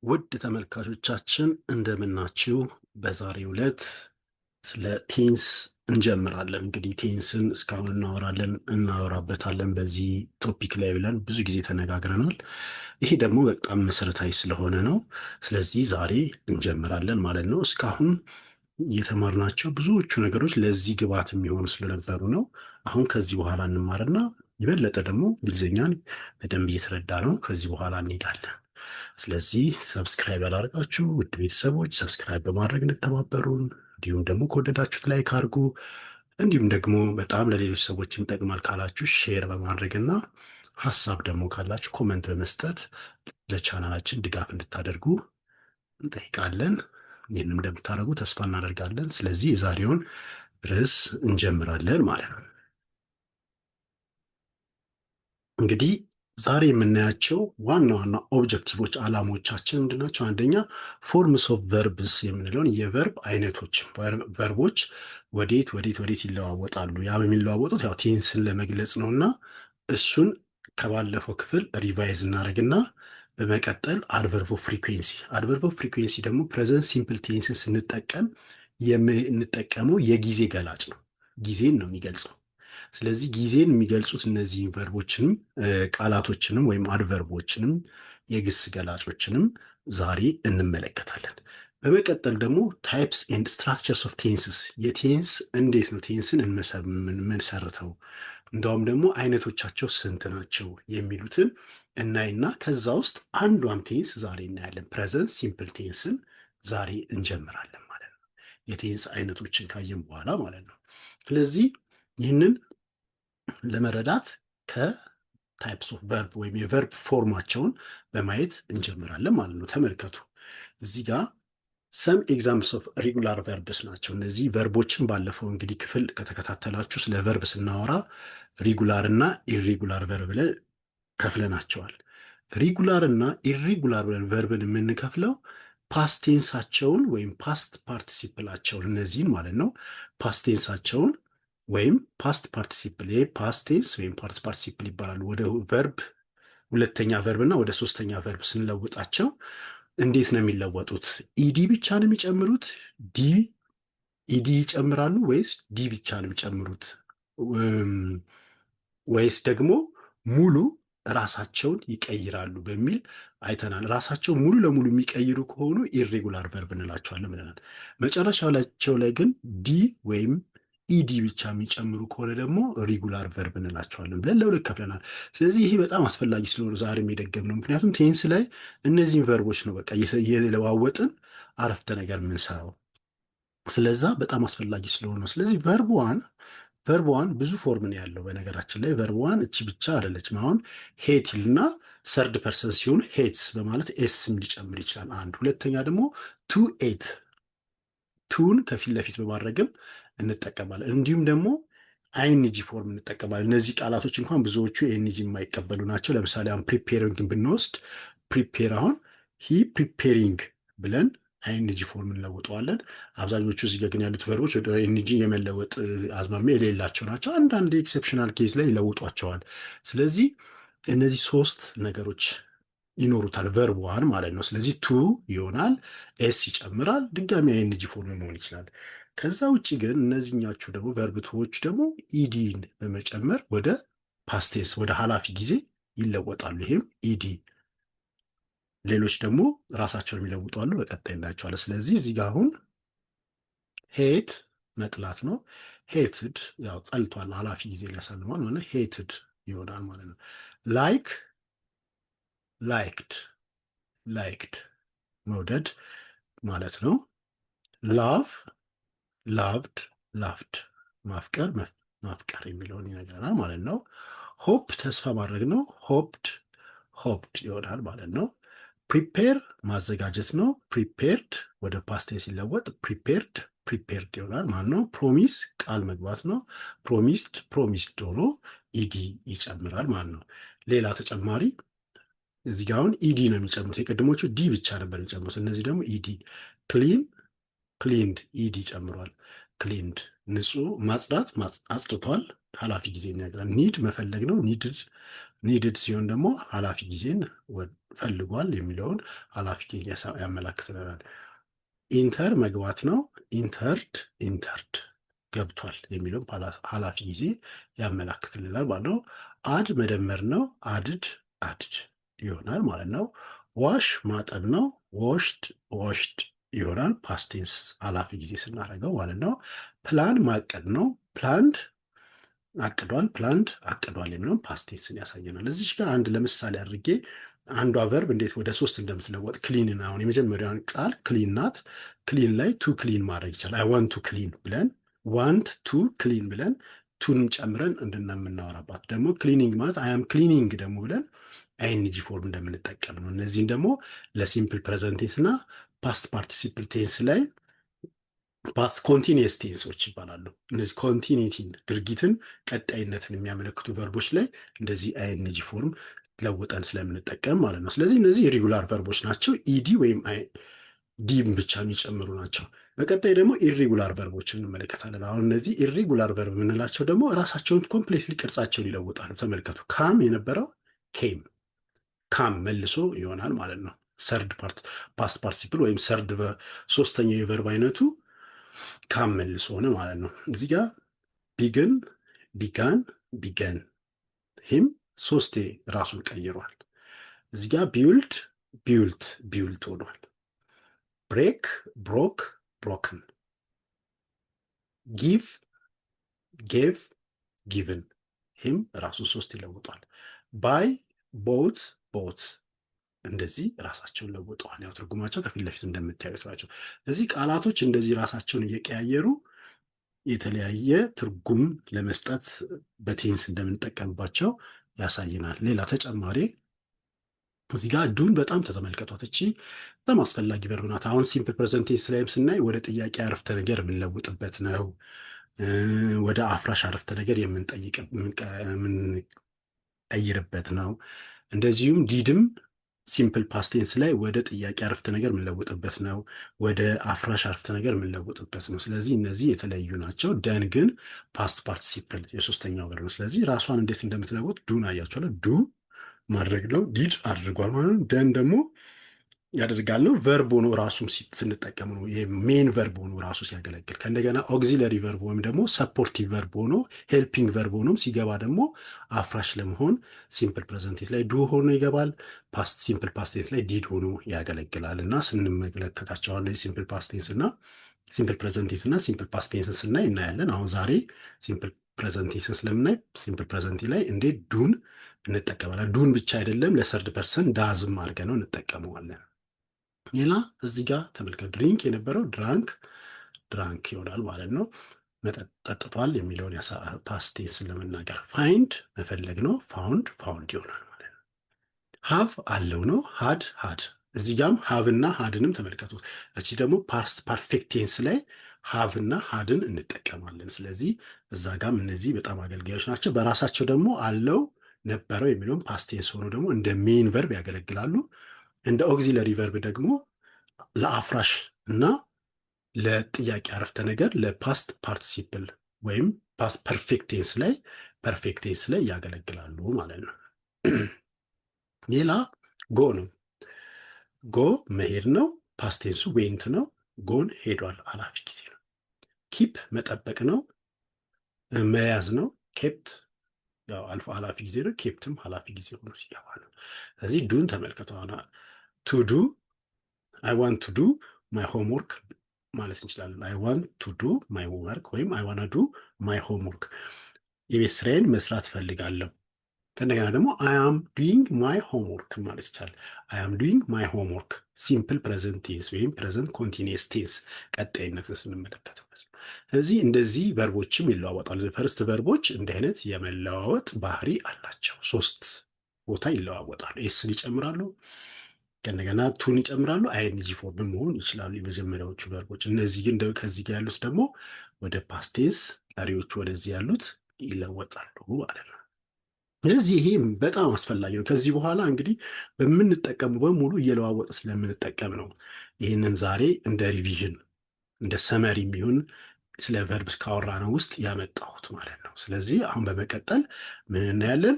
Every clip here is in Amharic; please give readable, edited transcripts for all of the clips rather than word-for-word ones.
ውድ ተመልካቾቻችን እንደምናችሁ። በዛሬው ዕለት ስለ tense እንጀምራለን። እንግዲህ ቴንስን እስካሁን እናወራለን እናወራበታለን በዚህ topic ላይ ብለን ብዙ ጊዜ ተነጋግረናል። ይሄ ደግሞ በጣም መሰረታዊ ስለሆነ ነው። ስለዚህ ዛሬ እንጀምራለን ማለት ነው። እስካሁን የተማርናቸው ብዙዎቹ ነገሮች ለዚህ ግብዓት የሚሆኑ ስለነበሩ ነው። አሁን ከዚህ በኋላ እንማርና የበለጠ ደግሞ እንግሊዝኛን በደንብ እየተረዳን ነው ከዚህ በኋላ እንሄዳለን። ስለዚህ subscribe ያላደረጋችሁ ውድ ቤተሰቦች subscribe በማድረግ እንድትተባበሩን፣ እንዲሁም ደግሞ ከወደዳችሁት like አድርጉ። እንዲሁም ደግሞ በጣም ለሌሎች ሰዎች ይጠቅማል ካላችሁ share በማድረግ እና ሀሳብ ደግሞ ካላችሁ comment በመስጠት ለቻናላችን ድጋፍ እንድታደርጉ እንጠይቃለን። ይህንም እንደምታደርጉ ተስፋ እናደርጋለን። ስለዚህ የዛሬውን ርዕስ እንጀምራለን ማለት ነው። እንግዲህ ዛሬ የምናያቸው ዋና ዋና objective ኦች ዓላማዎቻችን ምንድናቸው? አንደኛ forms of verbs የምንለውን የ verb አይነቶች፣ verb ኦች ወዴት ወዴት ወዴት ይለዋወጣሉ። ያም የሚለዋወጡት ያው ቴንስን ለመግለጽ ነው እና እሱን ከባለፈው ክፍል revise እናደርግና በመቀጠል adverb of frequency። Adverb of frequency ደግሞ present simple tense ን ስንጠቀም የምንጠቀመው የጊዜ ገላጭ ነው። ጊዜን ነው የሚገልጸው። ስለዚህ ጊዜን የሚገልጹት እነዚህ verb ኦችንም ቃላቶችንም ወይም adverb ኦችንም የግስ ገላጮችንም ዛሬ እንመለከታለን። በመቀጠል ደግሞ types and structures of tenses፣ የ tense እንዴት ነው ቴንስን የምንመሰርተው፣ እንደውም ደግሞ አይነቶቻቸው ስንት ናቸው የሚሉትን እናይና ከዛ ውስጥ አንዷን tense ዛሬ እናያለን። Present simple tense ን ዛሬ እንጀምራለን ማለት ነው። የ tense አይነቶችን ካየን በኋላ ማለት ነው። ስለዚህ ይህንን ለመረዳት ከ types of verb ወይም የ verb form ኣቸውን በማየት እንጀምራለን ማለት ነው። ተመልከቱ፣ እዚህ ጋር some examples of regular verbs ናቸው። እነዚህ verb ኦችን ባለፈው እንግዲህ ክፍል ከተከታተላችሁ ስለ verb ስናወራ regular እና irregular verb ብለን ከፍለናቸዋል። Regular እና irregular ብለን verb ን የምንከፍለው past tense ኣቸውን ወይም past participle ኣቸውን፣ እነዚህን ማለት ነው፣ past tense ኣቸውን ወይም past participle፣ ይሄ past tense ወይም past participle ይባላሉ። ወደ verb ሁለተኛ verb እና ወደ ሶስተኛ verb ስንለውጣቸው እንዴት ነው የሚለወጡት? Ed ብቻ ነው የሚጨምሩት? d ed ይጨምራሉ ወይስ d ብቻ ነው የሚጨምሩት? ወይስ ደግሞ ሙሉ ራሳቸውን ይቀይራሉ በሚል አይተናል። ራሳቸውን ሙሉ ለሙሉ የሚቀይሩ ከሆኑ irregular verb እንላቸዋለን ብለናል። መጨረሻቸው ላይ ግን d ወይም ed ብቻ የሚጨምሩ ከሆነ ደግሞ regular verb እንላቸዋለን ብለን ለሁለት ከፍለናል። ስለዚህ ይሄ በጣም አስፈላጊ ስለሆነ ዛሬም የደገምነው፣ ምክንያቱም tense ላይ እነዚህን verb ኦች ነው በቃ እየለዋወጥን አረፍተ ነገር የምንሰራው። ስለዛ በጣም አስፈላጊ ስለሆነ ነው። ስለዚህ verb one ብዙ form ነው ያለው። በነገራችን ላይ verb one እቺ ብቻ አይደለችም። አሁን hate ይልና third person ሲሆን hates በማለት s ም ሊጨምር ይችላል። አንድ ሁለተኛ ደግሞ to ate፣ to ን ከፊት ለፊት በማድረግም እንጠቀማለን። እንዲሁም ደግሞ ing form እንጠቀማለን። እነዚህ ቃላቶች እንኳን ብዙዎቹ ing የማይቀበሉ ናቸው። ለምሳሌ አሁን preparing ን ብንወስድ prepare አሁን he preparing ብለን ing form እንለውጠዋለን። አብዛኞቹ እዚህ ግን ያሉት verb ኦች ወደ ing የመለወጥ አዝማሚያ የሌላቸው ናቸው። አንዳንድ exceptional case ላይ ይለውጧቸዋል። ስለዚህ እነዚህ ሶስት ነገሮች ይኖሩታል verb one ማለት ነው። ስለዚህ to ይሆናል፣ s ይጨምራል፣ ድጋሚ ing form መሆን ይችላል። ከዛ ውጭ ግን እነዚህኛቹ ደግሞ verb two ዎች ደግሞ ed ን በመጨመር ወደ past tense ወደ ኃላፊ ጊዜ ይለወጣሉ። ይሄም ed፣ ሌሎች ደግሞ ራሳቸውን የሚለውጡ አሉ። በቀጣይ እናያቸዋለን። ስለዚህ እዚህ ጋር አሁን hate መጥላት ነው። Hated ያው ጠልቷል፣ ኃላፊ ጊዜ ሊያሳልማል ማለት hated ይሆናል ማለት ነው። Like፣ liked፣ liked መውደድ ማለት ነው። Love፣ loved፣ loved ማፍቀር፣ ማፍቀር የሚለውን ይነግረናል ማለት ነው። Hope ተስፋ ማድረግ ነው። Hoped፣ hoped ይሆናል ማለት ነው። Prepare ማዘጋጀት ነው። Prepared ወደ past ሲለወጥ prepared፣ prepared ይሆናል ማለት ነው። Promise ቃል መግባት ነው። Promised፣ promised ሆኖ ed ይጨምራል ማለት ነው። ሌላ ተጨማሪ እዚህ ጋር አሁን ed ነው የሚጨምሩት። የቅድሞቹ d ብቻ ነበር የሚጨምሩት። እነዚህ ደግሞ ed። Clean፣ cleaned፣ ed ጨምሯል። Cleaned ንጹህ ማጽዳት፣ አጽድቷል። ኃላፊ ጊዜ ይነግራል። Need መፈለግ ነው። Needed Needed ሲሆን ደግሞ ኃላፊ ጊዜን ፈልጓል የሚለውን ኃላፊ ጊዜ ያመላክትልናል። Enter መግባት ነው። Entered፣ entered ገብቷል የሚለውን ኃላፊ ጊዜ ያመላክትልናል ማለት ነው። Add መደመር ነው። Added፣ added ይሆናል ማለት ነው። Wash ማጠብ ነው። Washed፣ washed ይሆናል past tense ኃላፊ ጊዜ ስናደርገው ማለት ነው። ፕላን ማቀድ ነው። Planned አቅዷል፣ planned አቅዷል የሚለውን past tense ን ያሳየናል። እዚች ጋር አንድ ለምሳሌ አድርጌ አንዷ verb እንዴት ወደ ሶስት እንደምትለወጥ clean ን አሁን የመጀመሪያዋን ቃል clean ናት። Clean ላይ to clean ማድረግ ይቻላል። I want to clean ብለን፣ want to clean ብለን to ንም ጨምረን እንደምናወራባት ደግሞ cleaning ማለት I am cleaning ደግሞ ብለን ing form እንደምንጠቀም ነው። እነዚህን ደግሞ ለ simple present tense እና past participle tense ላይ past continuous tense ኦች ይባላሉ። እነዚህ continuity ን ድርጊትን ቀጣይነትን የሚያመለክቱ verb ኦች ላይ እንደዚህ ing form ለውጠን ስለምንጠቀም ማለት ነው። ስለዚህ እነዚህ regular verb ኦች ናቸው። Ed ወይም d ም ብቻ የሚጨምሩ ናቸው። በቀጣይ ደግሞ irregular verb ኦችን እንመለከታለን። አሁን እነዚህ irregular verb የምንላቸው ደግሞ ራሳቸውን completely ቅርጻቸውን ይለውጣሉ። ተመልከቱ። Come የነበረው came፣ come መልሶ ይሆናል ማለት ነው። Third part past participle ወይም third ሶስተኛው የ verb አይነቱ come መልሶ ሆነ ማለት ነው። እዚህ ጋር begin፣ began፣ begun ይህም ሶስቴ ራሱን ቀይሯል። እዚህ ጋር build፣ built፣ built ሆኗል። Break፣ broke፣ broken፣ give፣ gave፣ given ይህም ራሱን ሶስት ይለውጧል። Buy፣ bought፣ bought እንደዚህ ራሳቸውን ለውጠዋል። ያው ትርጉማቸው ከፊት ለፊት እንደምታዩት ናቸው። እዚህ ቃላቶች እንደዚህ ራሳቸውን እየቀያየሩ የተለያየ ትርጉም ለመስጠት በ tense እንደምንጠቀምባቸው ያሳየናል። ሌላ ተጨማሪ እዚህ ጋር do ን በጣም ተመልከቷት። እቺ በጣም አስፈላጊ verb ናት። አሁን simple present tense ላይም ስናይ ወደ ጥያቄ አረፍተ ነገር የምንለውጥበት ነው። ወደ አፍራሽ አረፍተ ነገር የምንቀይርበት ነው። እንደዚሁም did ም simple past tense ላይ ወደ ጥያቄ አረፍተ ነገር የምንለውጥበት ነው። ወደ አፍራሽ አረፍተ ነገር የምንለውጥበት ነው። ስለዚህ እነዚህ የተለያዩ ናቸው። Done ግን past participle የሶስተኛው verb ነው። ስለዚህ ራሷን እንዴት እንደምትለውጥ do ን አያችኋለሁ። Do ማድረግ ነው። Did አድርጓል ማለት ነው። Done ደግሞ ያደርጋል ነው። Verb ሆኖ ራሱም ስንጠቀም ነው። ይሄ main verb ሆኖ ራሱ ሲያገለግል ከእንደገና auxiliary verb ወይም ደግሞ supportive verb ሆኖ helping verb ሆኖም ሲገባ ደግሞ አፍራሽ ለመሆን simple present tense ላይ do ሆኖ ይገባል። Past simple past tense ላይ did ሆኖ ያገለግላል። እና ስንመለከታቸው አሁን simple past tense እና simple present tense እና simple past tense ን ስናይ እናያለን። አሁን ዛሬ simple present tense ን ስለምናይ simple present ላይ እንዴት do ን እንጠቀማለን። Do ን ብቻ አይደለም፣ ለ third person does ም አድርገን ነው እንጠቀመዋለን። ሌላ እዚህ ጋር ተመልከት። Drink የነበረው drank፣ drank ይሆናል ማለት ነው። መጠጥ ጠጥቷል የሚለውን past tense ን ለመናገር። Find መፈለግ ነው። Found፣ found ይሆናል ማለት ነው። Have አለው ነው። Had፣ had። እዚህ ጋም have ና had ንም ተመልከቱት። እቺ ደግሞ past perfect tense ላይ have ና had ን እንጠቀማለን። ስለዚህ እዛ ጋም እነዚህ በጣም አገልጋዮች ናቸው። በራሳቸው ደግሞ አለው፣ ነበረው የሚለውን past tense ሆኖ ደግሞ እንደ main verb ያገለግላሉ። እንደ auxiliary verb ደግሞ ለአፍራሽ እና ለጥያቄ አረፍተ ነገር ለ past participle ወይም past perfect tense ላይ ያገለግላሉ ማለት ነው። ሌላ go ነው። Go መሄድ ነው። Past tense ኡ went ነው። Gone ሄዷል፣ ኃላፊ ጊዜ ነው። Keep መጠበቅ ነው፣ መያዝ ነው። Kept ያው አልፎ ኃላፊ ጊዜ ነው። Kept ም ኃላፊ ጊዜ ሆኖ ሲገባ ነው። ስለዚህ do ን ተመልከተው። To do፣ I want to do my homework ማለት እንችላለን። I want to do my homework ወይም I wanna do my homework፣ የቤት ስራዬን መስራት እፈልጋለሁ። ከእንደገና ደግሞ I am doing my homework ማለት ይቻላል። I am doing my homework simple present tense ወይም present continuous tense ቀጣይነትን ስንመለከተው። ስለዚህ እንደዚህ verb ኦችም ይለዋወጣሉ። First verb ኦች እንዲህ አይነት የመለዋወጥ ባህሪ አላቸው። ሶስት ቦታ ይለዋወጣሉ። S ን ይጨምራሉ፣ ከእንደገና to ን ይጨምራሉ፣ ing form መሆን ይችላሉ የመጀመሪያዎቹ verb ኦች። እነዚህ ግን ከዚህ ጋር ያሉት ደግሞ ወደ past tense፣ ቀሪዎቹ ወደዚህ ያሉት ይለወጣሉ ማለት ነው። ስለዚህ ይሄ በጣም አስፈላጊ ነው። ከዚህ በኋላ እንግዲህ በምንጠቀሙ በሙሉ እየለዋወጠ ስለምንጠቀም ነው። ይህንን ዛሬ እንደ revision እንደ summary የሚሆን ስለ verbs ካወራነው ውስጥ ያመጣሁት ማለት ነው። ስለዚህ አሁን በመቀጠል ምን እናያለን?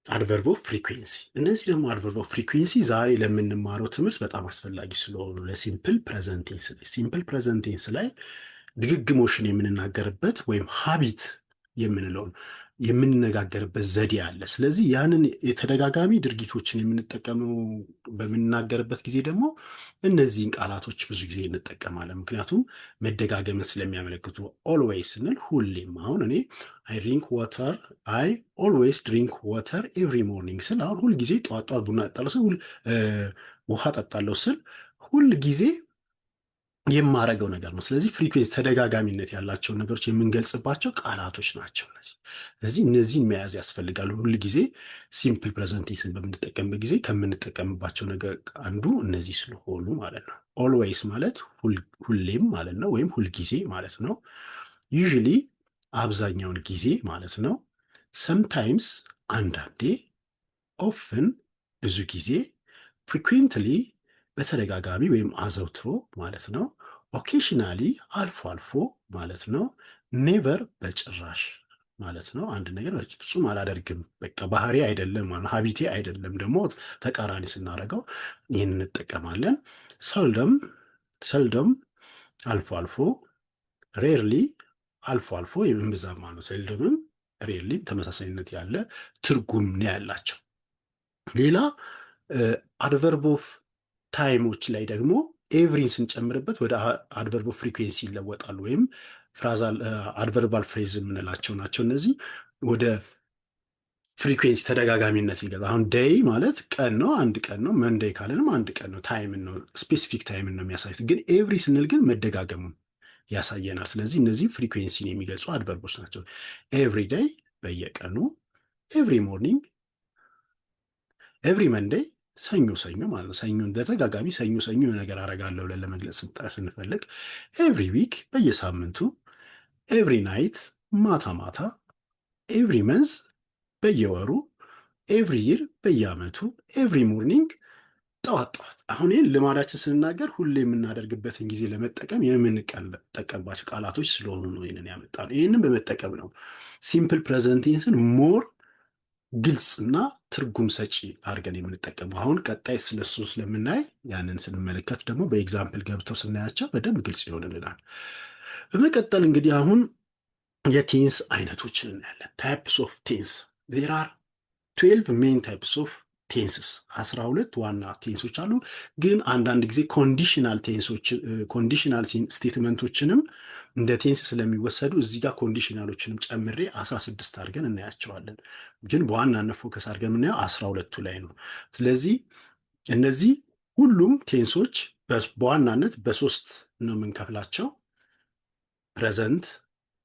Adverb of frequency። እነዚህ ደግሞ adverb of frequency ዛሬ ለምንማረው ትምህርት በጣም አስፈላጊ ስለሆኑ ለ simple present tense ላይ፣ simple present tense ላይ ድግግሞሽን የምንናገርበት ወይም habit የምንለውን የምንነጋገርበት ዘዴ አለ። ስለዚህ ያንን የተደጋጋሚ ድርጊቶችን የምንጠቀመው በምንናገርበት ጊዜ ደግሞ እነዚህን ቃላቶች ብዙ ጊዜ እንጠቀማለን። ምክንያቱም መደጋገምን ስለሚያመለክቱ። Always ስንል ሁሌም። አሁን እኔ I drink water፣ I always drink water every morning ስል፣ አሁን ሁል ጊዜ ጠዋት ጠዋት ቡና ጠጣለሁ ስል፣ ውሃ ጠጣለሁ ስል ሁል ጊዜ የማረገው ነገር ነው። ስለዚህ frequency፣ ተደጋጋሚነት ያላቸውን ነገሮች የምንገልጽባቸው ቃላቶች ናቸው እነዚህ። ስለዚህ እነዚህን መያዝ ያስፈልጋል። ሁል ጊዜ simple present tense ን በምንጠቀምበት ጊዜ ከምንጠቀምባቸው ነገር አንዱ እነዚህ ስለሆኑ ማለት ነው። Always ማለት ሁሌም ማለት ነው፣ ወይም ሁልጊዜ ማለት ነው። Usually አብዛኛውን ጊዜ ማለት ነው። Sometimes አንዳንዴ፣ often ብዙ ጊዜ፣ frequently በተደጋጋሚ ወይም አዘውትሮ ማለት ነው። Occasionally አልፎ አልፎ ማለት ነው። Never በጭራሽ ማለት ነው። አንድ ነገር በፍጹም አላደርግም፣ በቃ ባህሪ አይደለም ማለት ነው፣ habit ኤ አይደለም። ደግሞ ተቃራኒ ስናደርገው ይህን እንጠቀማለን። Seldom፣ seldom አልፎ አልፎ፣ rarely አልፎ አልፎ የምንብዛም ማለት ነው። Seldom ም rarely ተመሳሳይነት ያለ ትርጉም ነው ያላቸው። ሌላ adverb of time ኦች ላይ ደግሞ every ን ስንጨምርበት ወደ adverb of frequency ይለወጣሉ። ወይም phrasal adverbial phrase የምንላቸው ናቸው። እነዚህ ወደ frequency ተደጋጋሚነት ይገባል። አሁን day ማለት ቀን ነው፣ አንድ ቀን ነው። Monday ካለንም አንድ ቀን ነው። Time ን ነው፣ specific time ን ነው የሚያሳዩት። ግን every ስንል ግን መደጋገሙን ያሳየናል። ስለዚህ እነዚህ frequency ን የሚገልጹ adverb ኦች ናቸው። Every day በየቀኑ፣ every morning፣ every Monday ሰኞ ሰኞ ማለት ነው። ሰኞ በተደጋጋሚ ሰኞ ሰኞ የሆነ ነገር አደርጋለሁ ብለን ለመግለጽ ስንፈልግ፣ every week በየሳምንቱ፣ every night ማታ ማታ፣ every month በየወሩ፣ every year በየዓመቱ፣ every morning ጠዋት ጠዋት። አሁን ይህን ልማዳችን ስንናገር ሁሌ የምናደርግበትን ጊዜ ለመጠቀም የምንጠቀምባቸው ቃላቶች ስለሆኑ ነው ይህንን ያመጣነው። ይህንን በመጠቀም ነው simple present tense ን more ግልጽና ትርጉም ሰጪ አድርገን የምንጠቀመው። አሁን ቀጣይ ስለሱ ስለምናይ ያንን ስንመለከት ደግሞ በ example ገብተው ስናያቸው በደንብ ግልጽ ይሆንልናል። በመቀጠል እንግዲህ አሁን የ tense አይነቶችን እናያለን። Types of tense። There are 12 main types of tenses፣ 12 ዋና tense ኦች አሉ። ግን አንዳንድ ጊዜ conditional tense ኦች፣ conditional statement ኦችንም እንደ tense ስለሚወሰዱ እዚህ ጋር conditional ኦችንም ጨምሬ 16 አድርገን እናያቸዋለን። ግን በዋናነት focus አድርገን የምናየው 12ቱ ላይ ነው። ስለዚህ እነዚህ ሁሉም tense ኦች በዋናነት በሶስት ነው የምንከፍላቸው፣ present፣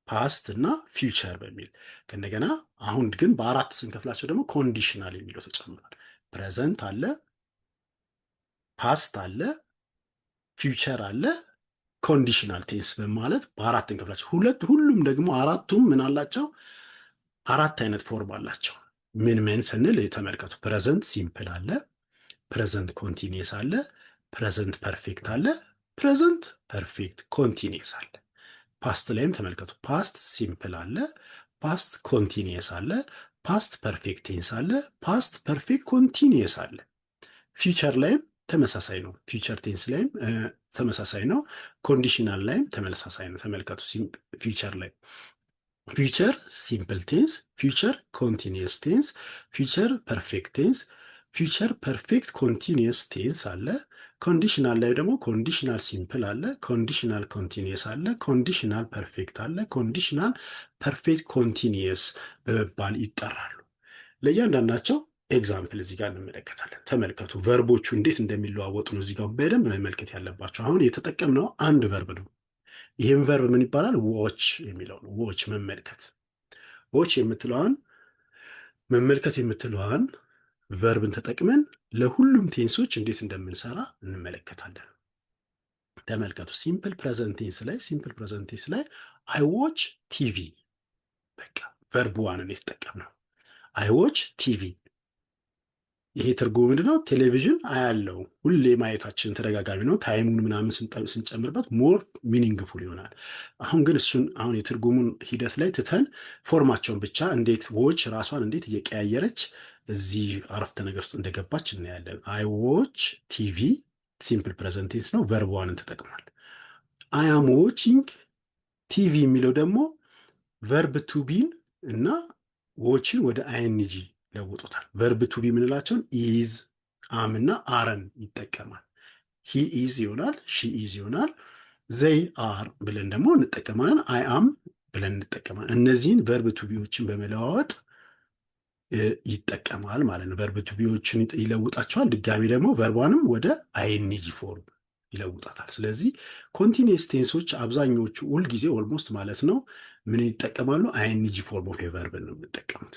past እና future በሚል። ከእንደገና አሁን ግን በአራት ስንከፍላቸው ደግሞ conditional የሚለው ተጨምሯል። Present አለ፣ past አለ፣ future አለ፣ conditional tense በማለት በአራት እንከፍላቸው። ሁለት ሁሉም ደግሞ አራቱም ምን አላቸው? አራት አይነት form አላቸው። ምን ምን ስንል ተመልከቱ። Present simple አለ፣ present continuous አለ፣ present perfect አለ፣ present perfect continuous አለ። Past ላይም ተመልከቱ። Past simple አለ፣ past continuous አለ፣ past perfect tense አለ፣ past perfect continuous አለ። Future ላይም ተመሳሳይ ነው። Future tense ላይም ተመሳሳይ ነው። Conditional ላይም ተመሳሳይ ነው። ተመልከቱ፣ future ላይ future simple tense፣ future continuous tense፣ future perfect tense፣ future perfect continuous tense አለ። Conditional ላይ ደግሞ conditional simple አለ፣ conditional continuous አለ፣ conditional perfect አለ፣ conditional perfect continuous በመባል ይጠራሉ። ለእያንዳንዳቸው example እዚህ ጋር እንመለከታለን። ተመልከቱ፣ verb ኦቹ እንዴት እንደሚለዋወጡ ነው እዚህ ጋር በደንብ መመልከት ያለባችሁ። አሁን የተጠቀምነው አንድ verb ነው። ይህም verb ምን ይባላል? Watch የሚለው ነው። Watch መመልከት። Watch የምትለዋን፣ መመልከት የምትለዋን verb ን ተጠቅመን ለሁሉም tense ኦች እንዴት እንደምንሰራ እንመለከታለን። ተመልከቱ፣ simple present tense ላይ፣ simple present tense ላይ I watch TV፣ በቃ verb one ን የተጠቀምነው I watch TV። ይሄ ትርጉሙ ምንድነው? ቴሌቪዥን አያለው፣ ሁሌ ማየታችን ተደጋጋሚ ነው። Time ኡን ምናምን ስንጨምርበት more meaningful ይሆናል። አሁን ግን እሱን አሁን የትርጉሙን ሂደት ላይ ትተን form ኣቸውን ብቻ እንዴት watch ራሷን እንዴት እየቀያየረች እዚህ አረፍተ ነገር ውስጥ እንደገባች እናያለን። I watch TV simple present tense ነው፣ verb one ን ተጠቅሟል። I am watching TV የሚለው ደግሞ verb to be ን እና watch ን ወደ ing ለውጦታል። Verb to be የምንላቸውን is፣ am እና are ን ይጠቀማል። He is ይሆናል፣ she is ይሆናል። They are ብለን ደግሞ እንጠቀማለን። I am ብለን እንጠቀማለን። እነዚህን verb to be ዎችን በመለዋወጥ ይጠቀማል ማለት ነው። Verb to be ዎችን ይለውጣቸዋል። ድጋሚ ደግሞ verb one ንም ወደ ing form ይለውጣታል። ስለዚህ continuous tense ኦች አብዛኞቹ ሁልጊዜ almost ማለት ነው ምን ይጠቀማሉ? Ing form of verb ነው የሚጠቀሙት።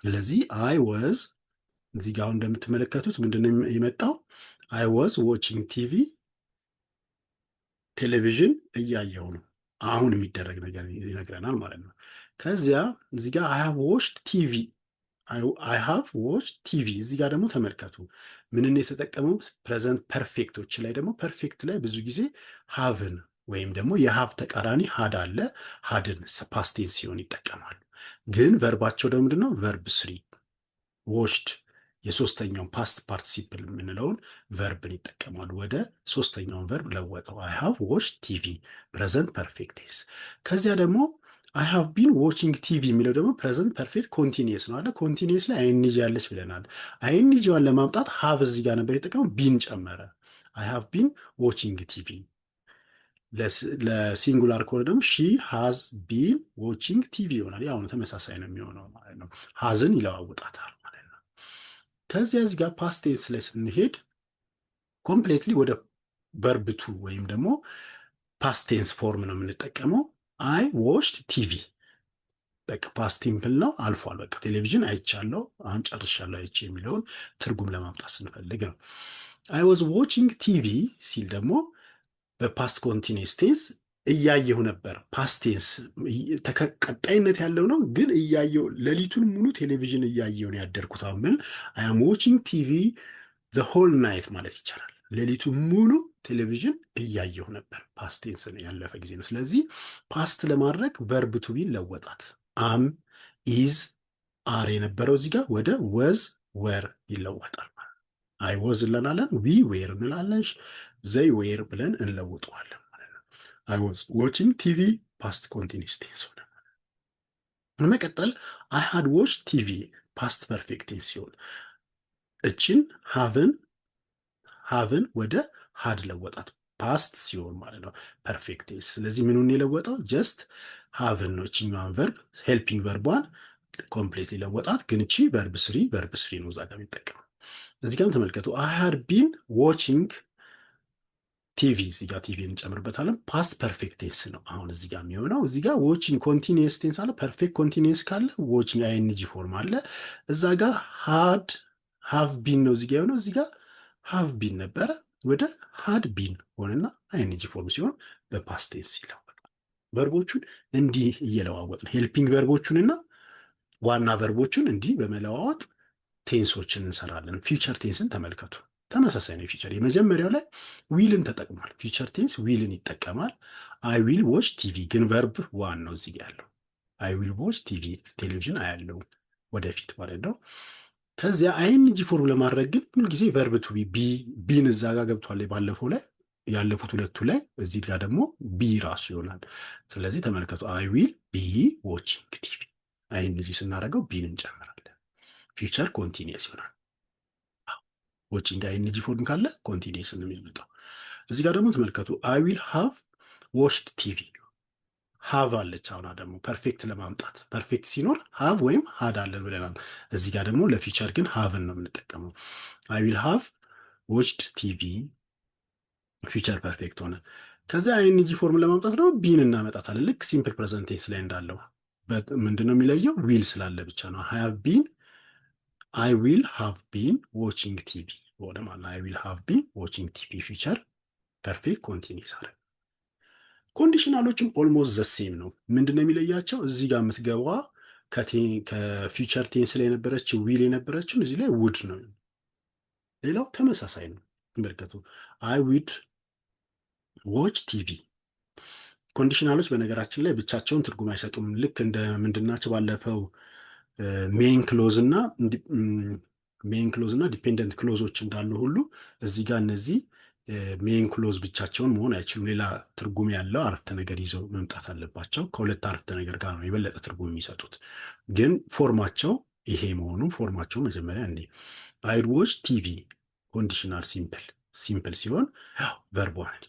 ስለዚህ I was እዚህ ጋር አሁን እንደምትመለከቱት ምንድነው የመጣው? I was watching TV፣ ቴሌቪዥን እያየሁ ነው። አሁን የሚደረግ ነገር ይነግረናል ማለት ነው። ከዚያ እዚህ ጋር I have watched TV፣ I have watched TV። እዚህ ጋር ደግሞ ተመልከቱ ምንን የተጠቀመው? Present perfect ኦች ላይ ደግሞ perfect ላይ ብዙ ጊዜ have ን ወይም ደግሞ የ have ተቃራኒ had አለ፣ had ን past tense ሲሆን ይጠቀማሉ። ግን verb ኣቸው ደግሞ ምንድነው? Verb three፣ watched የሶስተኛውን past participle የምንለውን verb ን ይጠቀማሉ። ወደ ሶስተኛውን verb ለወጠው። I have watched TV present perfect tense። ከዚያ ደግሞ I have been watching TV የሚለው ደግሞ present perfect continuous ነው አለ። Continuous ላይ ing ያለች ብለናል። Ing ዋን ለማምጣት have እዚህ ጋር ነበር የጠቀመው፣ been ጨመረ። I have been watching TV። ለ singular ከሆነ ደግሞ she has been watching TV ይሆናል። ያው ነው፣ ተመሳሳይ ነው የሚሆነው ማለት ነው። Has ን ይለዋውጣታል ማለት ነው። ከዚያ እዚህ ጋር past tense ላይ ስንሄድ completely ወደ verb two ወይም ደግሞ past tense form ነው የምንጠቀመው። I watched TV፣ በቃ past simple ነው፣ አልፏል። በቃ ቴሌቪዥን አይቻለሁ፣ አሁን ጨርሻለሁ አይቼ የሚለውን ትርጉም ለማምጣት ስንፈልግ ነው። I was watching TV ሲል ደግሞ በ past continuous tense እያየሁ ነበር። Past tense ቀጣይነት ያለው ነው፣ ግን እያየሁ፣ ሌሊቱን ሙሉ ቴሌቪዥን እያየሁ ነው ያደርኩት። አሁን ብል I am watching TV the whole night ማለት ይቻላል። ሌሊቱን ሙሉ ቴሌቪዥን እያየሁ ነበር። Past tense ያለፈ ጊዜ ነው። ስለዚህ past ለማድረግ verb to be ን ለወጣት። Am፣ is፣ are የነበረው እዚህ ጋር ወደ was፣ were ይለወጣል። I was እንላለን፣ we were እንላለን፣ they were ብለን እንለውጠዋለን ማለት ነው። I was watching TV past continuous tense ሆነ። በመቀጠል I had watched TV past perfect tense ሲሆን እችን have ን ወደ had ለወጣት past ሲሆን ማለት ነው፣ perfect tense። ስለዚህ ምኑን የለወጠው? Just have ን ነው። እችኛዋን verb፣ helping verb ቧን completely ለወጣት። ግን እቺ verb three፣ verb three ነው እዛ ጋር የሚጠቀመው። እዚህ ጋርም ተመልከቱ፣ I had been watching TV፣ እዚህ ጋር ቲቪ እንጨምርበታለን። Past perfect tense ነው አሁን እዚህ ጋር የሚሆነው። እዚህ ጋር watching continuous tense አለ። Perfect continuous ካለ watching ing form አለ። እዛ ጋር had፣ have been ነው እዚህ ጋር የሆነው። እዚህ ጋር have been ነበረ፣ ወደ had been ሆነና ing form ሲሆን በ past tense ይለወጣል። Verb ኦቹን እንዲህ እየለዋወጥን፣ helping verb ኦቹንና ዋና verb ኦቹን እንዲህ በመለዋወጥ tense ኦችን እንሰራለን። Future tense ን ተመልከቱ። ተመሳሳይ ነው። Future የመጀመሪያው ላይ will ን ተጠቅሟል። Future tense will ን ይጠቀማል። I will watch TV፣ ግን verb one ነው እዚህ ያለው። I will watch TV፣ ቴሌቪዥን አያለው ወደፊት ማለት ነው። ከዚያ ing form ለማድረግ ግን ሁልጊዜ verb to be፣ be ን እዛ ጋር ገብቷል ባለፈው ላይ፣ ያለፉት ሁለቱ ላይ። እዚህ ጋር ደግሞ be ራሱ ይሆናል። ስለዚህ ተመልከቱ፣ I will be watching TV፣ ing ስናደርገው be ን እንጨምራለን። Future continuous ይሆናል። Watching ing form ካለ continuous ነው የሚመጣው። እዚህ ጋር ደግሞ ተመልከቱ፣ I will have watched TV፣ have አለች። አሁና ደግሞ perfect ለማምጣት perfect ሲኖር have ወይም had አለን ብለናል። እዚህ ጋር ደግሞ ለ future ግን have ን ነው የምንጠቀመው። I will have watched TV future perfect ሆነ። ከዚያ ing form ለማምጣት ደግሞ be ን እናመጣታለን። ልክ simple present tense ላይ እንዳለው ምንድን ነው የሚለየው? Will ስላለ ብቻ ነው። Have been፣ I will have been watching TV ሆነ ማለት፣ I will have been watching TV future perfect continuous አለ። Conditional ኦችም almost the same ነው። ምንድን ነው የሚለያቸው? እዚህ ጋር የምትገባዋ ከ future tense ላይ የነበረችው will የነበረችውን እዚህ ላይ would ነው። ሌላው ተመሳሳይ ነው። ተመልከቱ፣ I would watch TV። Conditional ኦች በነገራችን ላይ ብቻቸውን ትርጉም አይሰጡም። ልክ እንደ ምንድናቸው፣ ባለፈው Main clause እና dependent clause ኦች እንዳሉ ሁሉ እዚህ ጋር እነዚህ main clause ብቻቸውን መሆን አይችሉም። ሌላ ትርጉም ያለው አረፍተ ነገር ይዘው መምጣት አለባቸው። ከሁለት አረፍተ ነገር ጋር ነው የበለጠ ትርጉም የሚሰጡት። ግን form ኣቸው ይሄ መሆኑን form ኣቸው መጀመሪያ እኔ I'd watch TV conditional simple ሲሆን ያው verb one።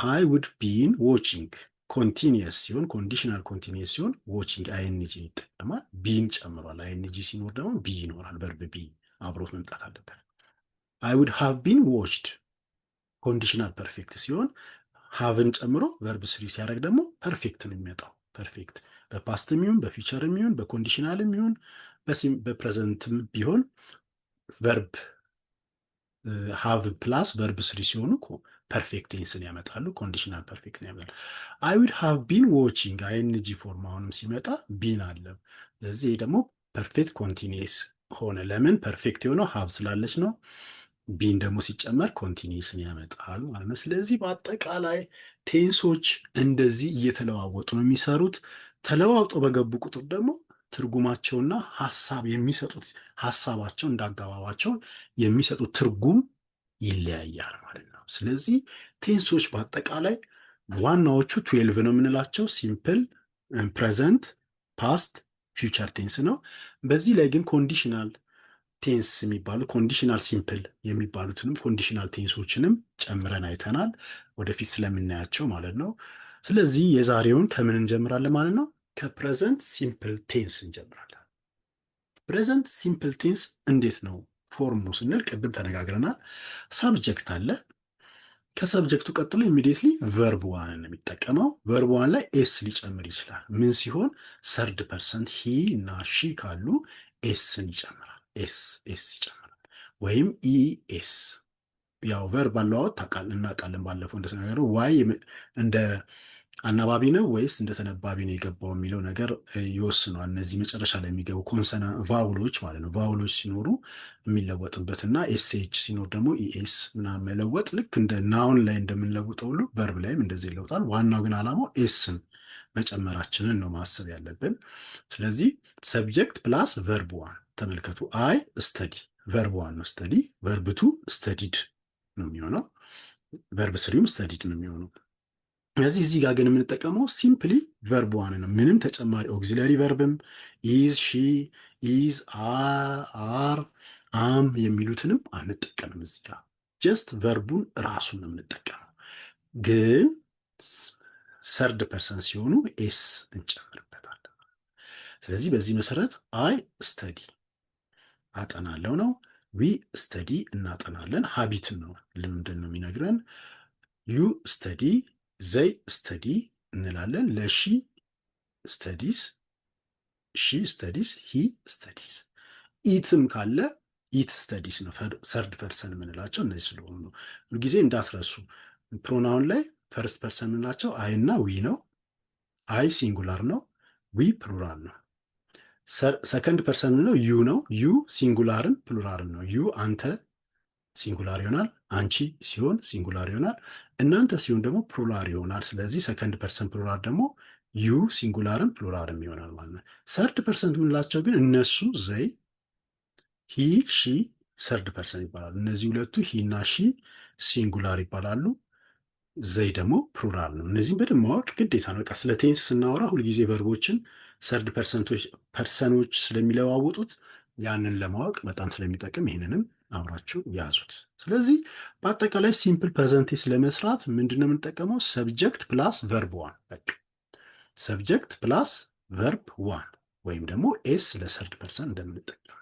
I would been watching continuous ሲሆን፣ conditional continuous ሲሆን watching ing ይጠቀማል። Been ጨምሯል። Ing ሲኖር ደግሞ be ይኖራል። Verb be አብሮት መምጣት አለበት። I would have been watched conditional perfect ሲሆን have ን ጨምሮ verb three ሲያደርግ ደግሞ perfect ነው የሚመጣው። ፐርፌክት በፓስትም ይሁን በፊውቸርም ይሁን በኮንዲሽናልም ይሁን በፕሬዘንትም ቢሆን verb have plus verb three ሲሆኑ perfect tense ን ያመጣሉ። Conditional perfect ን ያመጣሉ። I would have been watching ing form አሁንም ሲመጣ been አለ። ስለዚህ ይህ ደግሞ perfect continuous ሆነ። ለምን? Perfect የሆነው have ስላለች ነው። Been ደግሞ ሲጨመር continuous ን ያመጣል ማለት ነው። ስለዚህ በአጠቃላይ tense ኦች እንደዚህ እየተለዋወጡ ነው የሚሰሩት። ተለዋውጠው በገቡ ቁጥር ደግሞ ትርጉማቸውና ሀሳብ የሚሰጡት ሀሳባቸው እንዳገባባቸው የሚሰጡት ትርጉም ይለያያል ማለት ነው። ስለዚህ tense ኦች በአጠቃላይ ዋናዎቹ 12 ነው የምንላቸው simple፣ present፣ past፣ future tense ነው። በዚህ ላይ ግን conditional tense የሚባሉ conditional simple የሚባሉትንም conditional tense ኦችንም ጨምረን አይተናል፣ ወደፊት ስለምናያቸው ማለት ነው። ስለዚህ የዛሬውን ከምን እንጀምራለን ማለት ነው? ከ present simple tense እንጀምራለን። Present simple tense እንዴት ነው form ኡ ስንል ቅድም ተነጋግረናል። Subject አለ። ከ subject ኡ ቀጥሎ immediately verb one ነው የሚጠቀመው። Verb one ላይ s ሊጨምር ይችላል። ምን ሲሆን? Third person he እና she ካሉ s ን ይጨምራል። S ይጨምራል ወይም es። ያው verb አለዋወጥ ታውቃል እናውቃለን። ባለፈው እንደተነጋገረው y እንደ አናባቢ ነው ወይስ እንደ ተነባቢ ነው የገባው የሚለው ነገር ይወስነዋል። እነዚህ መጨረሻ ላይ የሚገቡ vowel ኦች ማለት ነው። Vowel ኦች ሲኖሩ የሚለወጥበት እና sh ሲኖር ደግሞ es ምናምን መለወጥ ልክ እንደ noun ላይ እንደምንለውጠው ሁሉ verb ላይም እንደዚህ ይለውጣል። ዋናው ግን ዓላማው s ን መጨመራችንን ነው ማሰብ ያለብን። ስለዚህ subject plus verb one ተመልከቱ። I study verb one ነው study፣ verb two studied ነው የሚሆነው። Verb three ውም studied ነው የሚሆነው። ስለዚህ እዚህ ጋር ግን የምንጠቀመው simply verb one ነው። ምንም ተጨማሪ auxiliary verb ም is፣ she፣ is፣ are፣ am የሚሉትንም አንጠቀምም። እዚህ ጋር just verb ኡን ራሱን ነው የምንጠቀመው። ግን third person ሲሆኑ s እንጨምርበታለን። ስለዚህ በዚህ መሰረት I study አጠናለው ነው። We study እናጠናለን። Habit ን ነው፣ ልምድን ነው የሚነግረን። You study፣ they study እንላለን። ለ she studies፣ she studies፣ he studies። It ም ካለ it studies ነው። Third person የምንላቸው እነዚህ ስለሆኑ ነው። ሁልጊዜ እንዳትረሱ። Pronoun ላይ first person የምንላቸው I እና we ነው። I singular ነው፣ we plural ነው። Second person የምንለው you ነው። You singular ም plural ም ነው። You አንተ singular ይሆናል። አንቺ ሲሆን singular ይሆናል። እናንተ ሲሆን ደግሞ plural ይሆናል። ስለዚህ second person plural ደግሞ you singular ም plural ም ይሆናል ማለት ነው። Third person የምንላቸው ግን እነሱ they፣ he፣ she third person ይባላሉ። እነዚህ ሁለቱ he እና she singular ይባላሉ። They ደግሞ plural ነው። እነዚህም በደንብ ማወቅ ግዴታ ነው። በቃ ስለ tense ስናወራ ሁልጊዜ verb ኦችን third person ኦች ስለሚለዋውጡት ያንን ለማወቅ በጣም ስለሚጠቅም ይህንንም አብራችሁ ያዙት። ስለዚህ በአጠቃላይ simple present tense ለመስራት ምንድነው የምንጠቀመው? Subject plus verb one፣ በቃ subject plus verb one ወይም ደግሞ s ለ third person እንደምንጠቀም።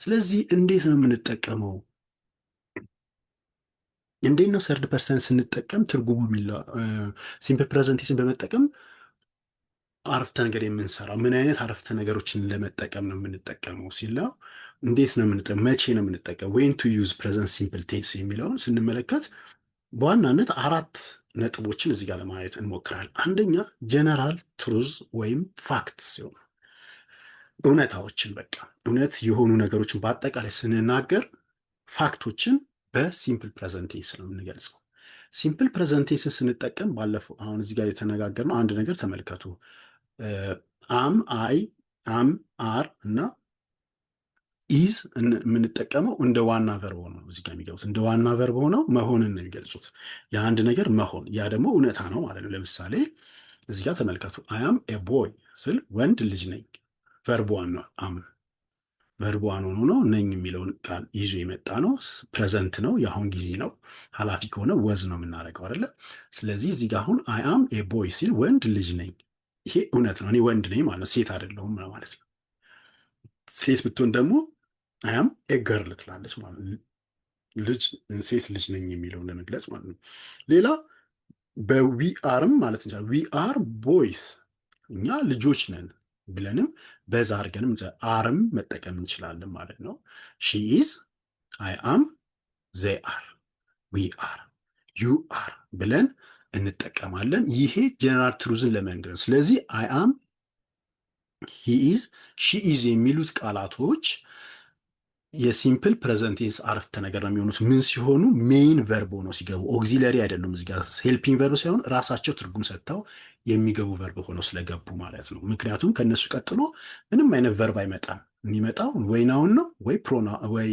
ስለዚህ እንዴት ነው የምንጠቀመው? እንዴት ነው third person ስንጠቀም ትርጉሙ የሚለው simple present tense ን በመጠቀም አረፍተ ነገር የምንሰራው ምን አይነት አረፍተ ነገሮችን ለመጠቀም ነው የምንጠቀመው ሲለው እንዴት ነው የምንጠቀመው፣ መቼ ነው የምንጠቀመው፣ when to use present simple tense የሚለውን ስንመለከት በዋናነት አራት ነጥቦችን እዚህ ጋር ለማየት እንሞክራለን። አንደኛ general truth ወይም fact ሲሆኑ እውነታዎችን በቃ እውነት የሆኑ ነገሮችን በአጠቃላይ ስንናገር fact ኦችን በ simple present tense ነው የምንገልጸው። Simple present tense ን ስንጠቀም ባለፈው አሁን እዚህ ጋር የተነጋገርነው አንድ ነገር ተመልከቱ። Am፣ I Am፣ are እና is የምንጠቀመው እንደ ዋና verb ሆነው እዚህ ጋር የሚገቡት፣ እንደ ዋና verb ሆነው መሆንን ነው የሚገልጹት። የአንድ ነገር መሆን፣ ያ ደግሞ እውነታ ነው ማለት ነው። ለምሳሌ እዚህ ጋር ተመልከቱ። "I am a boy" ስል ወንድ ልጅ ነኝ። Verb one ነው am። Verb one ሆኖ ነው ነኝ የሚለውን ቃል ይዞ የመጣ ነው። Present ነው፣ የአሁን ጊዜ ነው። ኃላፊ ከሆነ was ነው የምናደርገው አይደለ? ስለዚህ እዚህ ጋር አሁን "I am a boy" ሲል ወንድ ልጅ ነኝ። ይሄ እውነት ነው። እኔ ወንድ ነኝ ማለት ነው፣ ሴት አይደለሁም ማለት ነው። ሴት ብትሆን ደግሞ "I am a girl" ትላለች ማለት ነው። ልጅ፣ ሴት ልጅ ነኝ የሚለውን ለመግለጽ ማለት ነው። ሌላ በ we are ም ማለት እንችላለን። "We are boys"፣ እኛ ልጆች ነን ብለንም በዛ አድርገንም are ም መጠቀም እንችላለን ማለት ነው። She is፣ I am፣ they are፣ we are፣ you are ብለን እንጠቀማለን። ይሄ general truth ን ለመንገር። ስለዚህ I am፣ he is፣ she is የሚሉት ቃላቶች የ simple present tense አረፍተ ነገር ነው የሚሆኑት። ምን ሲሆኑ? Main verb ሆነው ሲገቡ፣ auxiliary አይደሉም። እዚህ ጋር helping verb ሳይሆን ራሳቸው ትርጉም ሰጥተው የሚገቡ verb ሆነው ስለገቡ ማለት ነው። ምክንያቱም ከእነሱ ቀጥሎ ምንም አይነት verb አይመጣም። የሚመጣው ወይ noun ነው ወይ pronoun ወይ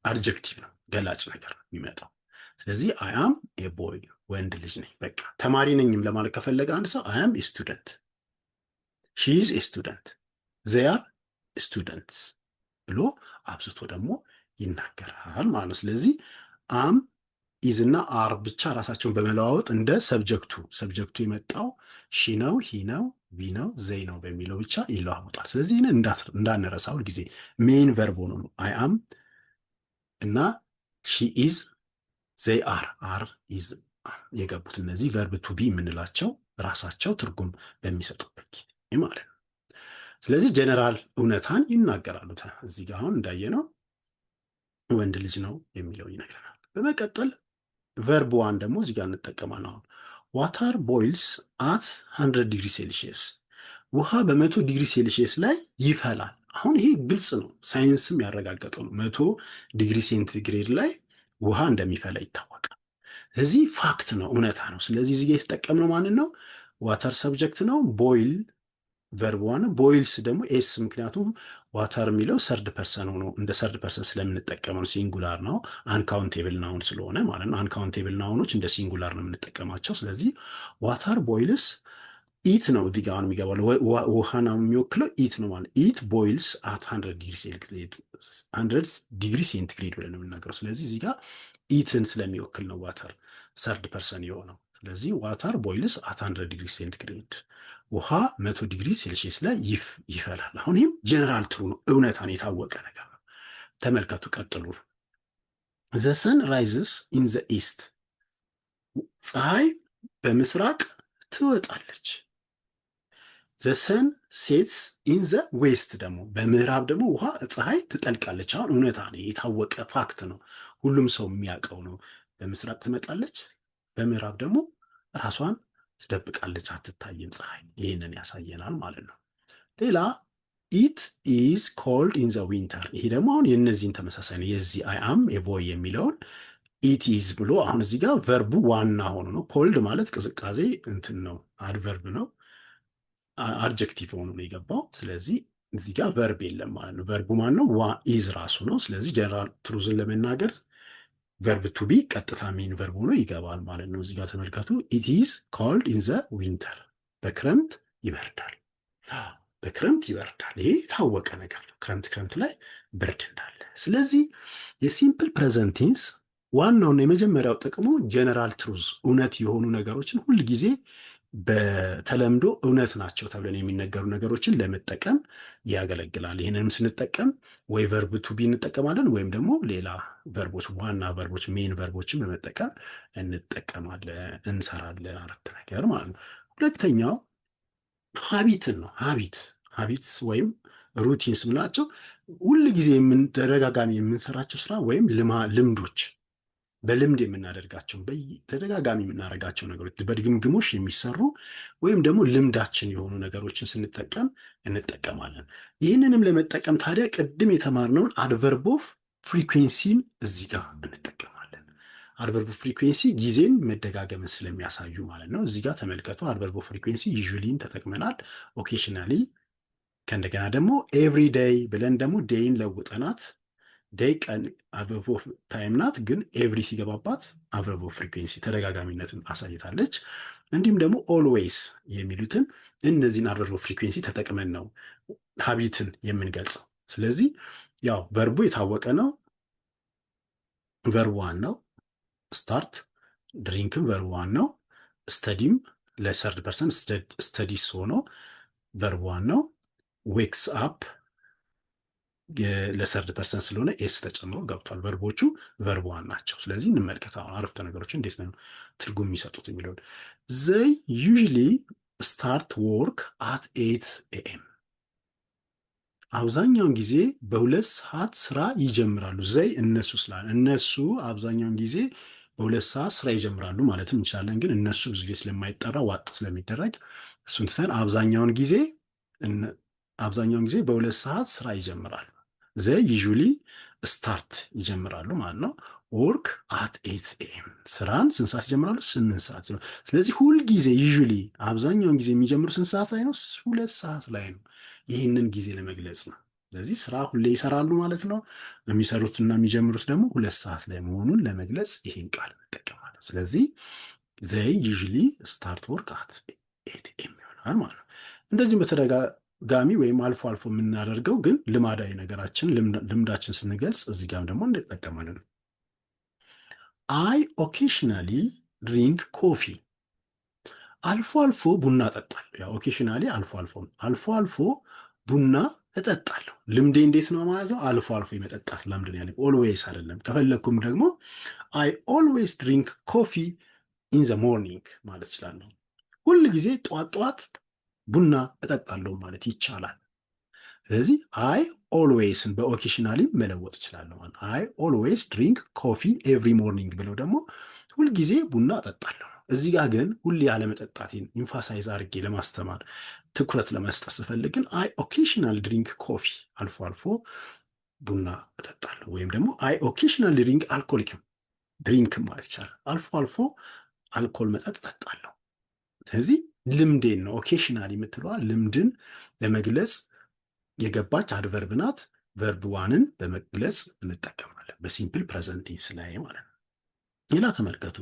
adjective ነው፣ ገላጭ ነገር ነው የሚመጣው። ስለዚህ "I am a boy"፣ ወንድ ልጅ ነኝ። በቃ ተማሪ ነኝም ለማለት ከፈለገ አንድ ሰው "I am a student"፣ "She is a student"፣ "They are students" ብሎ አብዝቶ ደግሞ ይናገራል ማለት ነው። ስለዚህ am፣ is እና are ብቻ ራሳቸውን በመለዋወጥ እንደ subject ኡ የመጣው she ነው፣ he ነው፣ we ነው፣ they ነው በሚለው ብቻ ይለዋወጣል። ስለዚህ ይህንን እንዳንረሳ፣ ሁልጊዜ main verb ሆኖ ነው I am እና she is፣ they are፣ are፣ is የገቡት፣ እነዚህ verb to be የምንላቸው ራሳቸው ትርጉም በሚሰጡበት ጊዜ ማለት ነው። ስለዚህ ጀነራል እውነታን ይናገራሉ። እዚህ ጋር አሁን እንዳየነው ወንድ ልጅ ነው የሚለው ይነግረናል። በመቀጠል verb one ደግሞ እዚህ ጋር እንጠቀማለን። አሁን "Water boils at 100 degree Celsius"፣ ውሃ በ100 ዲግሪ ሴልሺየስ ላይ ይፈላል። አሁን ይሄ ግልጽ ነው፣ ሳይንስም ያረጋገጠው ነው። 100 ዲግሪ ሴንቲግሬድ ላይ ውሃ እንደሚፈላ ይታወቃል። እዚህ fact ነው፣ እውነታ ነው። ስለዚህ እዚህ የተጠቀምነው ማንን ነው? Water subject ነው። Boil verb one፣ boils ደግሞ s፣ ምክንያቱም water የሚለው third person ሆኖ እንደ third person ስለምንጠቀመው ነው። Singular ነው፣ uncountable noun ስለሆነ ማለት ነው። Uncountable noun ኦች እንደ singular ነው የምንጠቀማቸው። ስለዚህ water boils፣ it ነው እዚህ ጋር የሚገባው፣ ውሃን የሚወክለው it ነው ማለት፣ it boils at 100 degree centigrade ብለን ነው የምናገረው። ስለዚህ እዚህ ጋር it ን ስለሚወክል ነው water third person የሆነው። ስለዚህ "Water boils at 100 degree centigrade"፣ ውሃ 100 ዲግሪ ሴልሺየስ ላይ ይፈላል። አሁን ይህም general truth ነው፣ እውነታን የታወቀ ነገር ነው። ተመልከቱ፣ ቀጥሉ። "The sun rises in the east"፣ ፀሐይ በምስራቅ ትወጣለች። "The sun sets in the west" ደግሞ በምዕራብ ደግሞ ውሃ ፀሐይ ትጠልቃለች። አሁን እውነታ ነው፣ የታወቀ fact ነው፣ ሁሉም ሰው የሚያውቀው ነው። በምስራቅ ትመጣለች፣ በምዕራብ ደግሞ ራሷን ትደብቃለች፣ አትታይም ፀሐይ። ይህንን ያሳየናል ማለት ነው። ሌላ "It is cold in the winter"። ይሄ ደግሞ አሁን የእነዚህን ተመሳሳይ ነው። የዚህ "I am a boy" የሚለውን it is ብሎ አሁን እዚህ ጋር verb ኡ ዋና ሆኖ ነው። Cold ማለት ቅዝቃዜ እንትን ነው፣ adverb ነው፣ adjective ሆኖ ነው የገባው። ስለዚህ እዚህ ጋር verb የለም ማለት ነው። Verb ኡ ማን ነው? Is ራሱ ነው። ስለዚህ general truth ን ለመናገር verb to be ቀጥታ main verb ሆኖ ይገባል ማለት ነው። እዚህ ጋር ተመልከቱ። "It is cold in the winter"፣ በክረምት ይበርዳል። በክረምት ይበርዳል። ይሄ የታወቀ ነገር ነው። ክረምት ክረምት ላይ ብርድ እንዳለ። ስለዚህ የ simple present tense ዋናውና የመጀመሪያው ጥቅሙ general truth፣ እውነት የሆኑ ነገሮችን፣ ሁል ጊዜ በተለምዶ እውነት ናቸው ተብለን የሚነገሩ ነገሮችን ለመጠቀም ያገለግላል። ይህንንም ስንጠቀም ወይ verb to be እንጠቀማለን ወይም ደግሞ ሌላ verb ኦች፣ ዋና verb ኦች፣ main verb ኦችን በመጠቀም እንጠቀማለን፣ እንሰራለን አረፍተ ነገር ማለት ነው። ሁለተኛው habit ን ነው። Habits ወይም routines ምንላቸው ሁል ጊዜ ተደጋጋሚ የምንሰራቸው ስራ ወይም ልምዶች፣ በልምድ የምናደርጋቸው፣ ተደጋጋሚ የምናደርጋቸው ነገሮች፣ በድግምግሞሽ የሚሰሩ ወይም ደግሞ ልምዳችን የሆኑ ነገሮችን ስንጠቀም እንጠቀማለን። ይህንንም ለመጠቀም ታዲያ ቅድም የተማርነውን adverb of frequency ን እዚህ ጋር እንጠቀማለን። Adverb frequency ጊዜን መደጋገምን ስለሚያሳዩ ማለት ነው። እዚህ ጋር ተመልከቱ። Adverb frequency usually ን ተጠቅመናል። Occasionally ከእንደገና ደግሞ every day ብለን ደግሞ day ን ለውጠናት፣ day ቀን adverb of time ናት፣ ግን every ሲገባባት adverb of frequency ተደጋጋሚነትን አሳይታለች። እንዲሁም ደግሞ always የሚሉትን እነዚህን adverb of frequency ተጠቅመን ነው habit ን የምንገልጸው። ስለዚህ ያው verb ኡ የታወቀ ነው። Verb one ነው። Start፣ drink ም verb one ነው። Study ም ለ third person studies ሆኖ verb one ነው። Wakes up ለ third person ስለሆነ s ተጨምሮ ገብቷል። Verb ኦቹ verb one ናቸው። ስለዚህ እንመልከት አሁን አረፍተ ነገሮች እንዴት ነው ትርጉም የሚሰጡት የሚለውን። They usually start work at 8 AM። አብዛኛውን ጊዜ በ2 ሰዓት ስራ ይጀምራሉ። They እነሱ ስላለ እነሱ አብዛኛውን ጊዜ በ2 ሰዓት ስራ ይጀምራሉ ማለትም እንችላለን። ግን እነሱ ብዙ ጊዜ ስለማይጠራ ዋጥ ስለሚደረግ እሱን ትተን አብዛኛውን ጊዜ በ2 ሰዓት ስራ ይጀምራሉ። They usually start ይጀምራሉ ማለት ነው። Work at 8 AM። ስራን ስንት ሰዓት ይጀምራሉ? 8 ሰዓት። ስለዚህ ሁልጊዜ usually አብዛኛውን ጊዜ የሚጀምሩ ስንት ሰዓት ላይ ነው? 2 ሰዓት ላይ ነው። ይህንን ጊዜ ለመግለጽ ነው። ስለዚህ ስራ ሁሌ ይሰራሉ ማለት ነው። የሚሰሩት እና የሚጀምሩት ደግሞ 2 ሰዓት ላይ መሆኑን ለመግለጽ ይህን ቃል እንጠቀማለን። ስለዚህ they usually start work at 8 AM ይሆናል ማለት ነው። እንደዚህም በተደጋጋሚ ወይም አልፎ አልፎ የምናደርገው ግን ልማዳዊ ነገራችን ልምዳችን ስንገልጽ እዚህ ጋርም ደግሞ እንጠቀማለን። I occasionally drink coffee። አልፎ አልፎ ቡና እጠጣለሁ። ያው occasionally አልፎ አልፎ፣ አልፎ አልፎ ቡና እጠጣለሁ። ልምዴ እንዴት ነው ማለት ነው? አልፎ አልፎ የመጠጣት ልምድ ነው ያለኝ፣ always አይደለም። ከፈለግኩም ደግሞ I always drink coffee in the morning ማለት እችላለሁ። ሁል ጊዜ ጠዋት ጠዋት ቡና እጠጣለሁ ማለት ይቻላል። ስለዚህ I always ን በ occasionally መለወጥ እችላለሁ ማለት I always drink coffee every morning ብለው ደግሞ ሁልጊዜ ቡና እጠጣለሁ። እዚህ ጋር ግን ሁሌ ያለመጠጣቴን emphasize አድርጌ ለማስተማር ትኩረት ለመስጠት ስፈልግ ግን I occasionally drink coffee፣ አልፎ አልፎ ቡና እጠጣለሁ። ወይም ደግሞ I occasionally drink alcoholic drink ማለት ይቻላል። አልፎ አልፎ አልኮል መጠጥ እጠጣለሁ። ስለዚህ ልምዴን ነው። Occasionally የምትለዋ ልምድን ለመግለጽ የገባች adverb ናት። Verb one ን በመግለጽ እንጠቀማለን በ simple present tense ላይ ማለት ነው። ሌላ ተመልከቱ።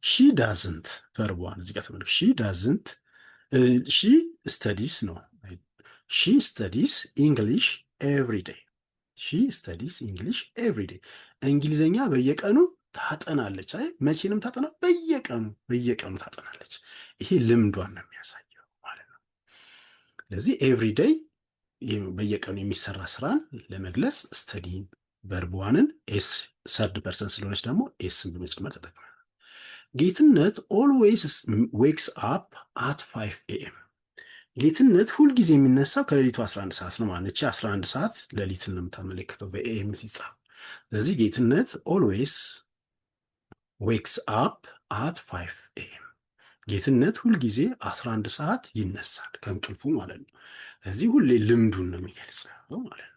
She doesn't verb one። እዚህ ጋር ተመልከቱ። She doesn't፣ she studies ነው። She studies English every day። She studies English every day። እንግሊዝኛ በየቀኑ ታጠናለች። አይ መቼንም ታጠና፣ በየቀኑ በየቀኑ ታጠናለች። ይሄ ልምዷን ነው የሚያሳየው ማለት ነው። ስለዚህ every day በየቀኑ የሚሰራ ስራን ለመግለጽ study ን verb one ን s third person ስለሆነች ደግሞ s ን በመጨመር ተጠቅመናል። ጌትነት always wakes up at 5 AM። ጌትነት ሁልጊዜ የሚነሳው ከሌሊቱ 11 ሰዓት ነው ማለት። እቺ 11 ሰዓት ሌሊትን ነው የምታመለክተው በ AM ሲጻፍ። ስለዚህ ጌትነት always wakes up at 5 AM። ጌትነት ሁልጊዜ 11 ሰዓት ይነሳል ከእንቅልፉ ማለት ነው። ስለዚህ ሁሌ ልምዱን ነው የሚገልጸው ማለት ነው።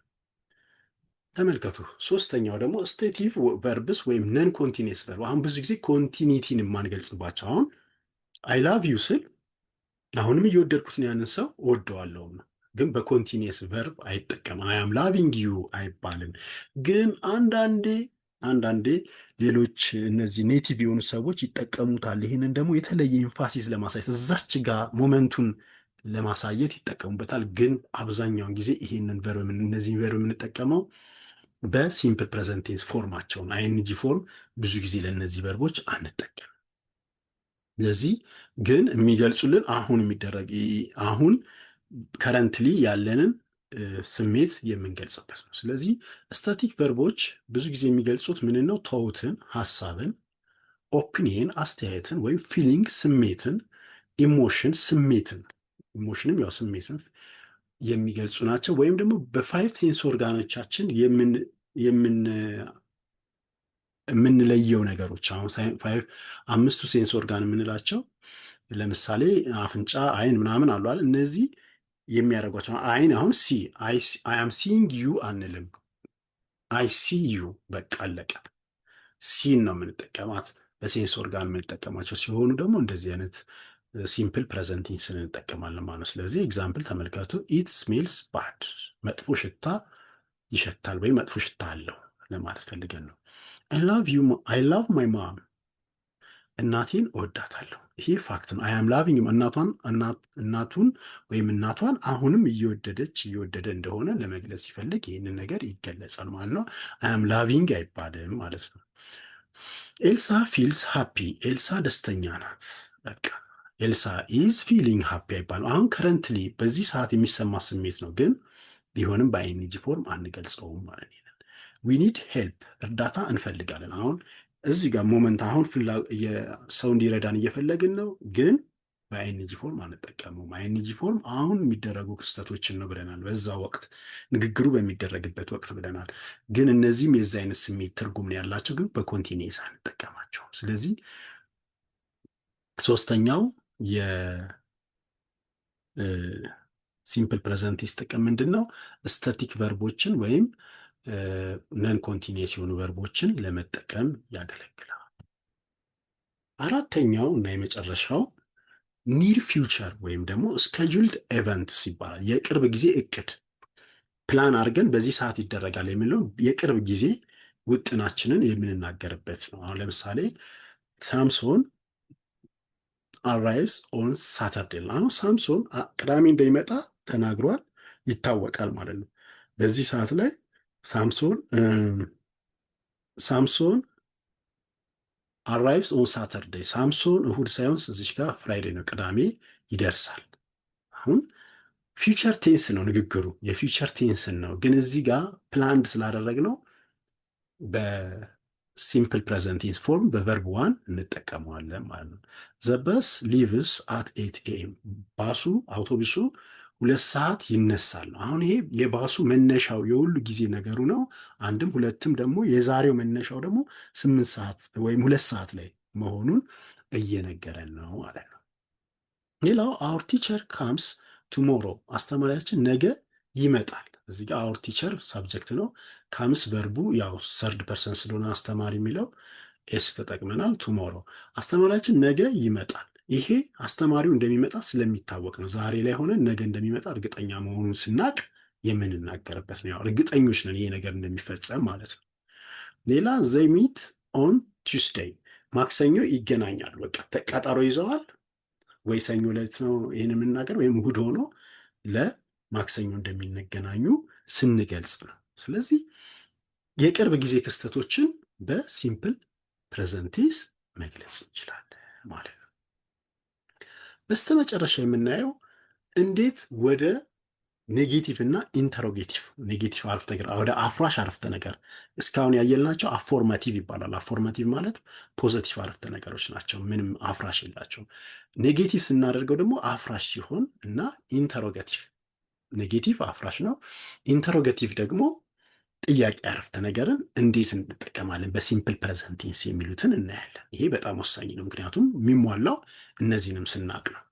ተመልከቱ። ሶስተኛው ደግሞ stative verbs ወይም non continuous verb። አሁን ብዙ ጊዜ continuity ን የማንገልጽባቸው፣ አሁን I love you ስል አሁንም እየወደድኩት ነው፣ ያንን ሰው እወደዋለሁ ነው። ግን በ continuous verb አይጠቀም። I am loving you አይባልም። ግን አንዳንዴ ሌሎች እነዚህ native የሆኑ ሰዎች ይጠቀሙታል። ይህንን ደግሞ የተለየ emphasis ለማሳየት እዛች ጋር moment ኡን ለማሳየት ይጠቀሙበታል። ግን አብዛኛውን ጊዜ ይህንን verb እነዚህን verb የምንጠቀመው በ simple present tense form ኣቸውን፣ ing form ብዙ ጊዜ ለእነዚህ verb ኦች አንጠቀም። ስለዚህ ግን የሚገልጹልን አሁን የሚደረግ፣ አሁን currently ያለንን ስሜት የምንገልጽበት ነው። ስለዚህ static verb ኦች ብዙ ጊዜ የሚገልጹት ምን ነው? Thought ን፣ ሀሳብን፣ opinion አስተያየትን፣ ወይም feeling ስሜትን፣ emotion ስሜትን፣ emotion ም ያው ስሜትን የሚገልጹ ናቸው። ወይም ደግሞ በ five sense organ ኦቻችን የምንለየው ነገሮች፣ አሁን five አምስቱ sense organ የምንላቸው ለምሳሌ አፍንጫ፣ አይን ምናምን አሉ አይደል? እነዚህ የሚያደርጓቸው አይን አሁን see፣ I am seeing you አንልም። I see you፣ በቃ አለቀ። See ን ነው የምንጠቀማት። በ sense organ የምንጠቀማቸው ሲሆኑ ደግሞ እንደዚህ አይነት simple present tense ን እንጠቀማለን ማለት ነው። ስለዚህ example ተመልከቱ። It smells bad፣ መጥፎ ሽታ ይሸታል ወይም መጥፎ ሽታ አለው ለማለት ፈልገን ነው። I love you, I love my mom፣ እናቴን እወዳታለሁ። ይሄ fact ነው። I am loving፣ እናቷን እናቱን ወይም እናቷን አሁንም እየወደደች እየወደደ እንደሆነ ለመግለጽ ሲፈልግ ይህንን ነገር ይገለጻል ማለት ነው። I am loving አይባልም ማለት ነው። Elsa feels happy፣ ኤልሳ ደስተኛ ናት። በቃ Elsa is feeling happy አይባልም። አሁን currently በዚህ ሰዓት የሚሰማ ስሜት ነው፣ ግን ቢሆንም በ ing form አንገልጸውም ማለት ነው። We need help፣ እርዳታ እንፈልጋለን። አሁን እዚህ ጋር moment አሁን ሰው እንዲረዳን እየፈለግን ነው፣ ግን በ ing form አንጠቀመውም። ing form አሁን የሚደረጉ ክስተቶችን ነው ብለናል። በዛ ወቅት ንግግሩ በሚደረግበት ወቅት ብለናል። ግን እነዚህም የዚ አይነት ስሜት ትርጉም ነው ያላቸው፣ ግን በ continuous አንጠቀማቸውም። ስለዚህ ሶስተኛው የ simple present tense ጥቅም ምንድን ነው? Static verb ኦችን ወይም non continuous የሆኑ verb ኦችን ለመጠቀም ያገለግላል። አራተኛው እና የመጨረሻው near future ወይም ደግሞ scheduled events ይባላል። የቅርብ ጊዜ እቅድ ፕላን አድርገን በዚህ ሰዓት ይደረጋል የሚለው የቅርብ ጊዜ ውጥናችንን የምንናገርበት ነው። አሁን ለምሳሌ ሳምሶን arrives on Saturday። አሁን ሳምሶን ቅዳሜ እንደሚመጣ ተናግሯል፣ ይታወቃል ማለት ነው። በዚህ ሰዓት ላይ ሳምሶን arrives on Saturday፣ ሳምሶን እሁድ ሳይሆን እዚች ጋር Friday ነው፣ ቅዳሜ ይደርሳል። አሁን future tense ነው ንግግሩ፣ የ future tense ን ነው። ግን እዚህ ጋር planned ስላደረግነው በ simple present tense form በ verb one እንጠቀመዋለን ማለት ነው። The bus leaves at 8 a.m., ባሱ አውቶቡሱ 2 ሰዓት ይነሳል ነው። አሁን ይሄ የባሱ መነሻው የሁሉ ጊዜ ነገሩ ነው። አንድም ሁለትም ደግሞ የዛሬው መነሻው ደግሞ 8 ሰዓት ወይም 2 ሰዓት ላይ መሆኑን እየነገረን ነው ማለት ነው። ሌላው our teacher comes tomorrow፣ አስተማሪያችን ነገ ይመጣል። እዚህ ጋር our teacher subject ነው። Comes verb ኡ ያው third person ስለሆነ አስተማሪ የሚለው s ተጠቅመናል። Tomorrow አስተማሪያችን ነገ ይመጣል። ይሄ አስተማሪው እንደሚመጣ ስለሚታወቅ ነው። ዛሬ ላይ ሆነ ነገ እንደሚመጣ እርግጠኛ መሆኑን ስናቅ የምንናገርበት ነው። ያው እርግጠኞች ነን ይሄ ነገር እንደሚፈጸም ማለት ነው። ሌላ they meet on Tuesday፣ ማክሰኞ ይገናኛሉ። በቃ ቀጠሮ ይዘዋል ወይ ሰኞ ዕለት ነው ይህን የምናገር ወይም እሑድ ሆኖ ለማክሰኞ እንደሚገናኙ ስንገልጽ ነው። ስለዚህ የቅርብ ጊዜ ክስተቶችን በ simple present tense መግለጽ እንችላለን ማለት ነው። በስተመጨረሻ የምናየው እንዴት ወደ negative እና interrogative፣ negative አረፍተ ነገር ወደ አፍራሽ አረፍተ ነገር፣ እስካሁን ያየናቸው affirmative ይባላል። Affirmative ማለት positive አረፍተ ነገሮች ናቸው፣ ምንም አፍራሽ የላቸውም። Negative ስናደርገው ደግሞ አፍራሽ ሲሆን እና interrogative፣ negative አፍራሽ ነው። Interrogative ደግሞ ጥያቄ አረፍተ ነገርን እንዴት እንጠቀማለን በ simple present tense የሚሉትን እናያለን። ይሄ በጣም ወሳኝ ነው፣ ምክንያቱም የሚሟላው እነዚህንም ስናቅ ነው።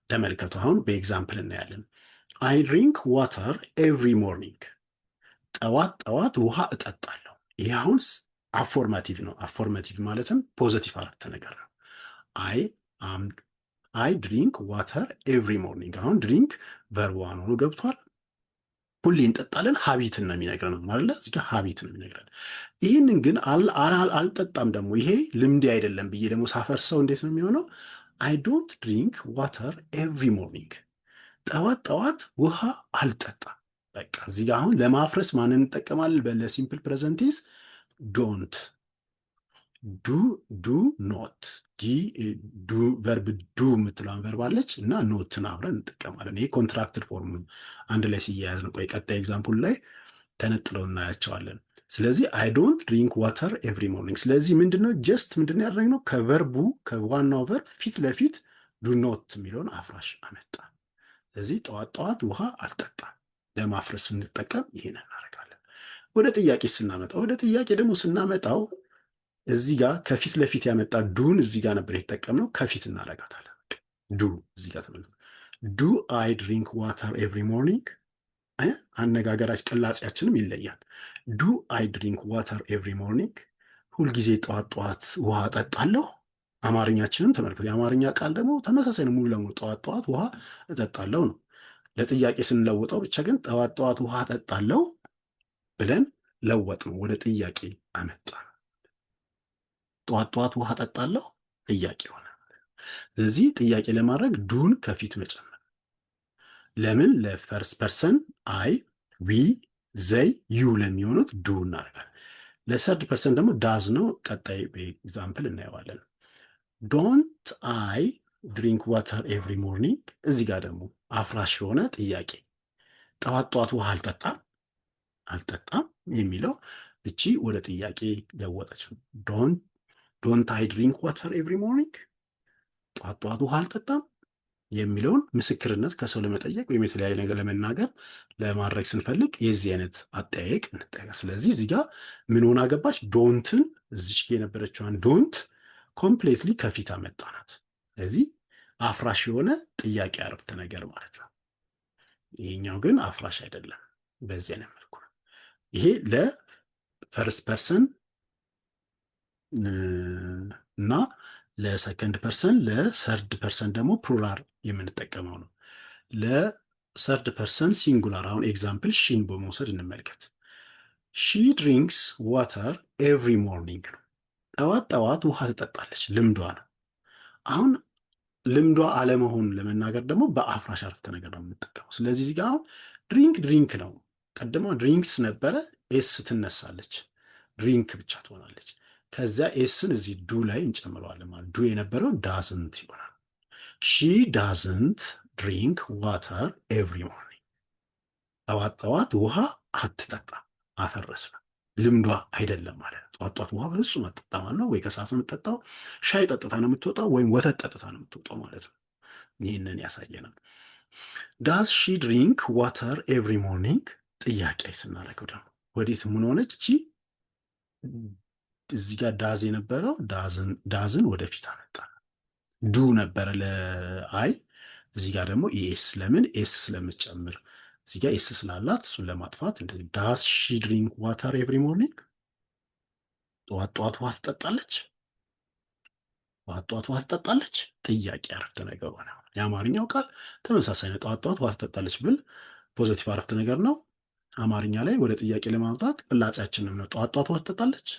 ተመልከቱ፣ አሁን በ example እናያለን። I drink water every morning፣ ጠዋት ጠዋት ውሃ እጠጣለሁ። ይሄ አሁን affirmative ነው። Affirmative ማለትም positive አረፍተ ነገር ነው። I drink water every morning። አሁን drink verb one ሆኖ ገብቷል። ሁሌ እንጠጣለን። Habit ን ነው የሚነግረን ማለት እዚህ ጋር habit ነው የሚነግረን። ይህንን ግን አልጠጣም ደግሞ ይሄ ልምዴ አይደለም ብዬ ደግሞ ሳፈርሰው እንዴት ነው የሚሆነው? I don't drink water every morning፣ ጠዋት ጠዋት ውሃ አልጠጣም። በቃ እዚህ ጋር አሁን ለማፍረስ ማንን እንጠቀማለን? ለ simple present tense don't፣ do፣ do not፣ do verb፣ do የምትለዋን verb አለች እና not ን አብረን እንጠቀማለን። ይሄ contracted form አንድ ላይ ሲያያዝ ነው። ቆይ ቀጣይ example ላይ ተነጥለው እናያቸዋለን። ስለዚህ I don't drink water every morning። ስለዚህ ምንድነው just ምንድነው ያደረግነው? ከ verb ኡ ከዋናው verb ፊት ለፊት do not የሚለውን አፍራሽ አመጣ። ስለዚህ ጠዋት ጠዋት ውሃ አልጠጣም። ለማፍረስ ስንጠቀም ይሄን እናደርጋለን። ወደ ጥያቄ ደግሞ ስናመጣው እዚህ ጋር ከፊት ለፊት ያመጣ do ን እዚህ ጋር ነበር የተጠቀምነው። ከፊት እናደርጋታለን። Do እዚህ ጋር ተመልከቱ። Do I drink water every morning? አነጋገራችን ቅላጼያችንም ይለያል። Do I drink water every morning? ሁልጊዜ ጠዋት ጠዋት ውሃ እጠጣለሁ። አማርኛችንም ተመልከቱ። የአማርኛ ቃል ደግሞ ተመሳሳይ ነው። ሙሉ ለሙሉ ጠዋት ጠዋት ውሃ እጠጣለሁ ነው። ለጥያቄ ስንለውጠው ብቻ ግን ጠዋት ጠዋት ውሃ እጠጣለሁ ብለን ለወጥነው፣ ወደ ጥያቄ አመጣነው። ጠዋት ጠዋት ውሃ እጠጣለሁ ጥያቄ ሆነ። ስለዚህ ጥያቄ ለማድረግ do ን ከፊት መጨመር። ለምን? ለ first person I፣ we፣ they፣ you ለሚሆኑት do እናደርጋለን። ለ third person ደግሞ does ነው። ቀጣይ example እናየዋለን። Don't I drink water every morning። እዚህ ጋር ደግሞ አፍራሽ የሆነ ጥያቄ፣ ጠዋት ጠዋት ውሃ አልጠጣም፣ አልጠጣም የሚለው እቺ ወደ ጥያቄ ለወጠች። Don't I drink water every morning፣ ጠዋት ጠዋት ውሃ አልጠጣም የሚለውን ምስክርነት ከሰው ለመጠየቅ ወይም የተለያየ ነገር ለመናገር ለማድረግ ስንፈልግ የዚህ አይነት አጠያየቅ እንጠቀም። ስለዚህ እዚህ ጋር ምን ሆና ገባች? Don't ን፣ እዚች የነበረችዋን don't completely ከፊት አመጣናት። ስለዚህ አፍራሽ የሆነ ጥያቄ አረፍተ ነገር ማለት ነው። ይሄኛው ግን አፍራሽ አይደለም። በዚህ አይነት መልኩ ነው። ይሄ ለ first person እና ለ second person፣ ለ third person ደግሞ plural የምንጠቀመው ነው። ለ third person singular አሁን example she ን በመውሰድ እንመልከት። She drinks water every morning ነው። ጠዋት ጠዋት ውሃ ትጠጣለች፣ ልምዷ ነው። አሁን ልምዷ አለመሆኑን ለመናገር ደግሞ በአፍራሽ አረፍተ ነገር ነው የምንጠቀመው። ስለዚህ እዚህ ጋር አሁን drink drink ነው። ቀድሞ drinks ነበረ፣ s ትነሳለች፣ drink ብቻ ትሆናለች። ከዚያ s ን እዚህ do ላይ እንጨምረዋለን ማለት do የነበረው doesn't ይሆናል። She doesn't drink water every morning። ጠዋት ጠዋት ውሃ አትጠጣም። አፈረስነው። ልምዷ አይደለም ማለት ነው። ጠዋት ጠዋት ውሃ በፍጹም አትጠጣም ማለት ነው። ወይ ከሰዓት ነው የምትጠጣው፣ ሻይ ጠጥታ ነው የምትወጣው፣ ወይም ወተት ጠጥታ ነው የምትወጣው ማለት ነው። ይህንን ያሳየናል። Does she drink water every morning ጥያቄ ስናደርገው ደግሞ ወዴት ምን ሆነች እቺ? እዚህ ጋር does የነበረው does ን ወደፊት አመጣ። Do ነበረ ለ I፣ እዚህ ጋር ደግሞ es። ለምን? S ስለምትጨምር፣ እዚህ ጋር s ስላላት እሱን ለማጥፋት። Does she drink water every morning? ጠዋት ጠዋት ውሃ ትጠጣለች? ጠዋት ጠዋት ውሃ ትጠጣለች? ጥያቄ አረፍተ ነገር ሆነ። የአማርኛው ቃል ተመሳሳይ ነው። ጠዋት ጠዋት ውሃ ትጠጣለች ብል positive አረፍተ ነገር ነው። አማርኛ ላይ ወደ ጥያቄ ለማምጣት ቅላጼያችን ነው። ጠዋት ጠዋት ውሃ ትጠጣለች፣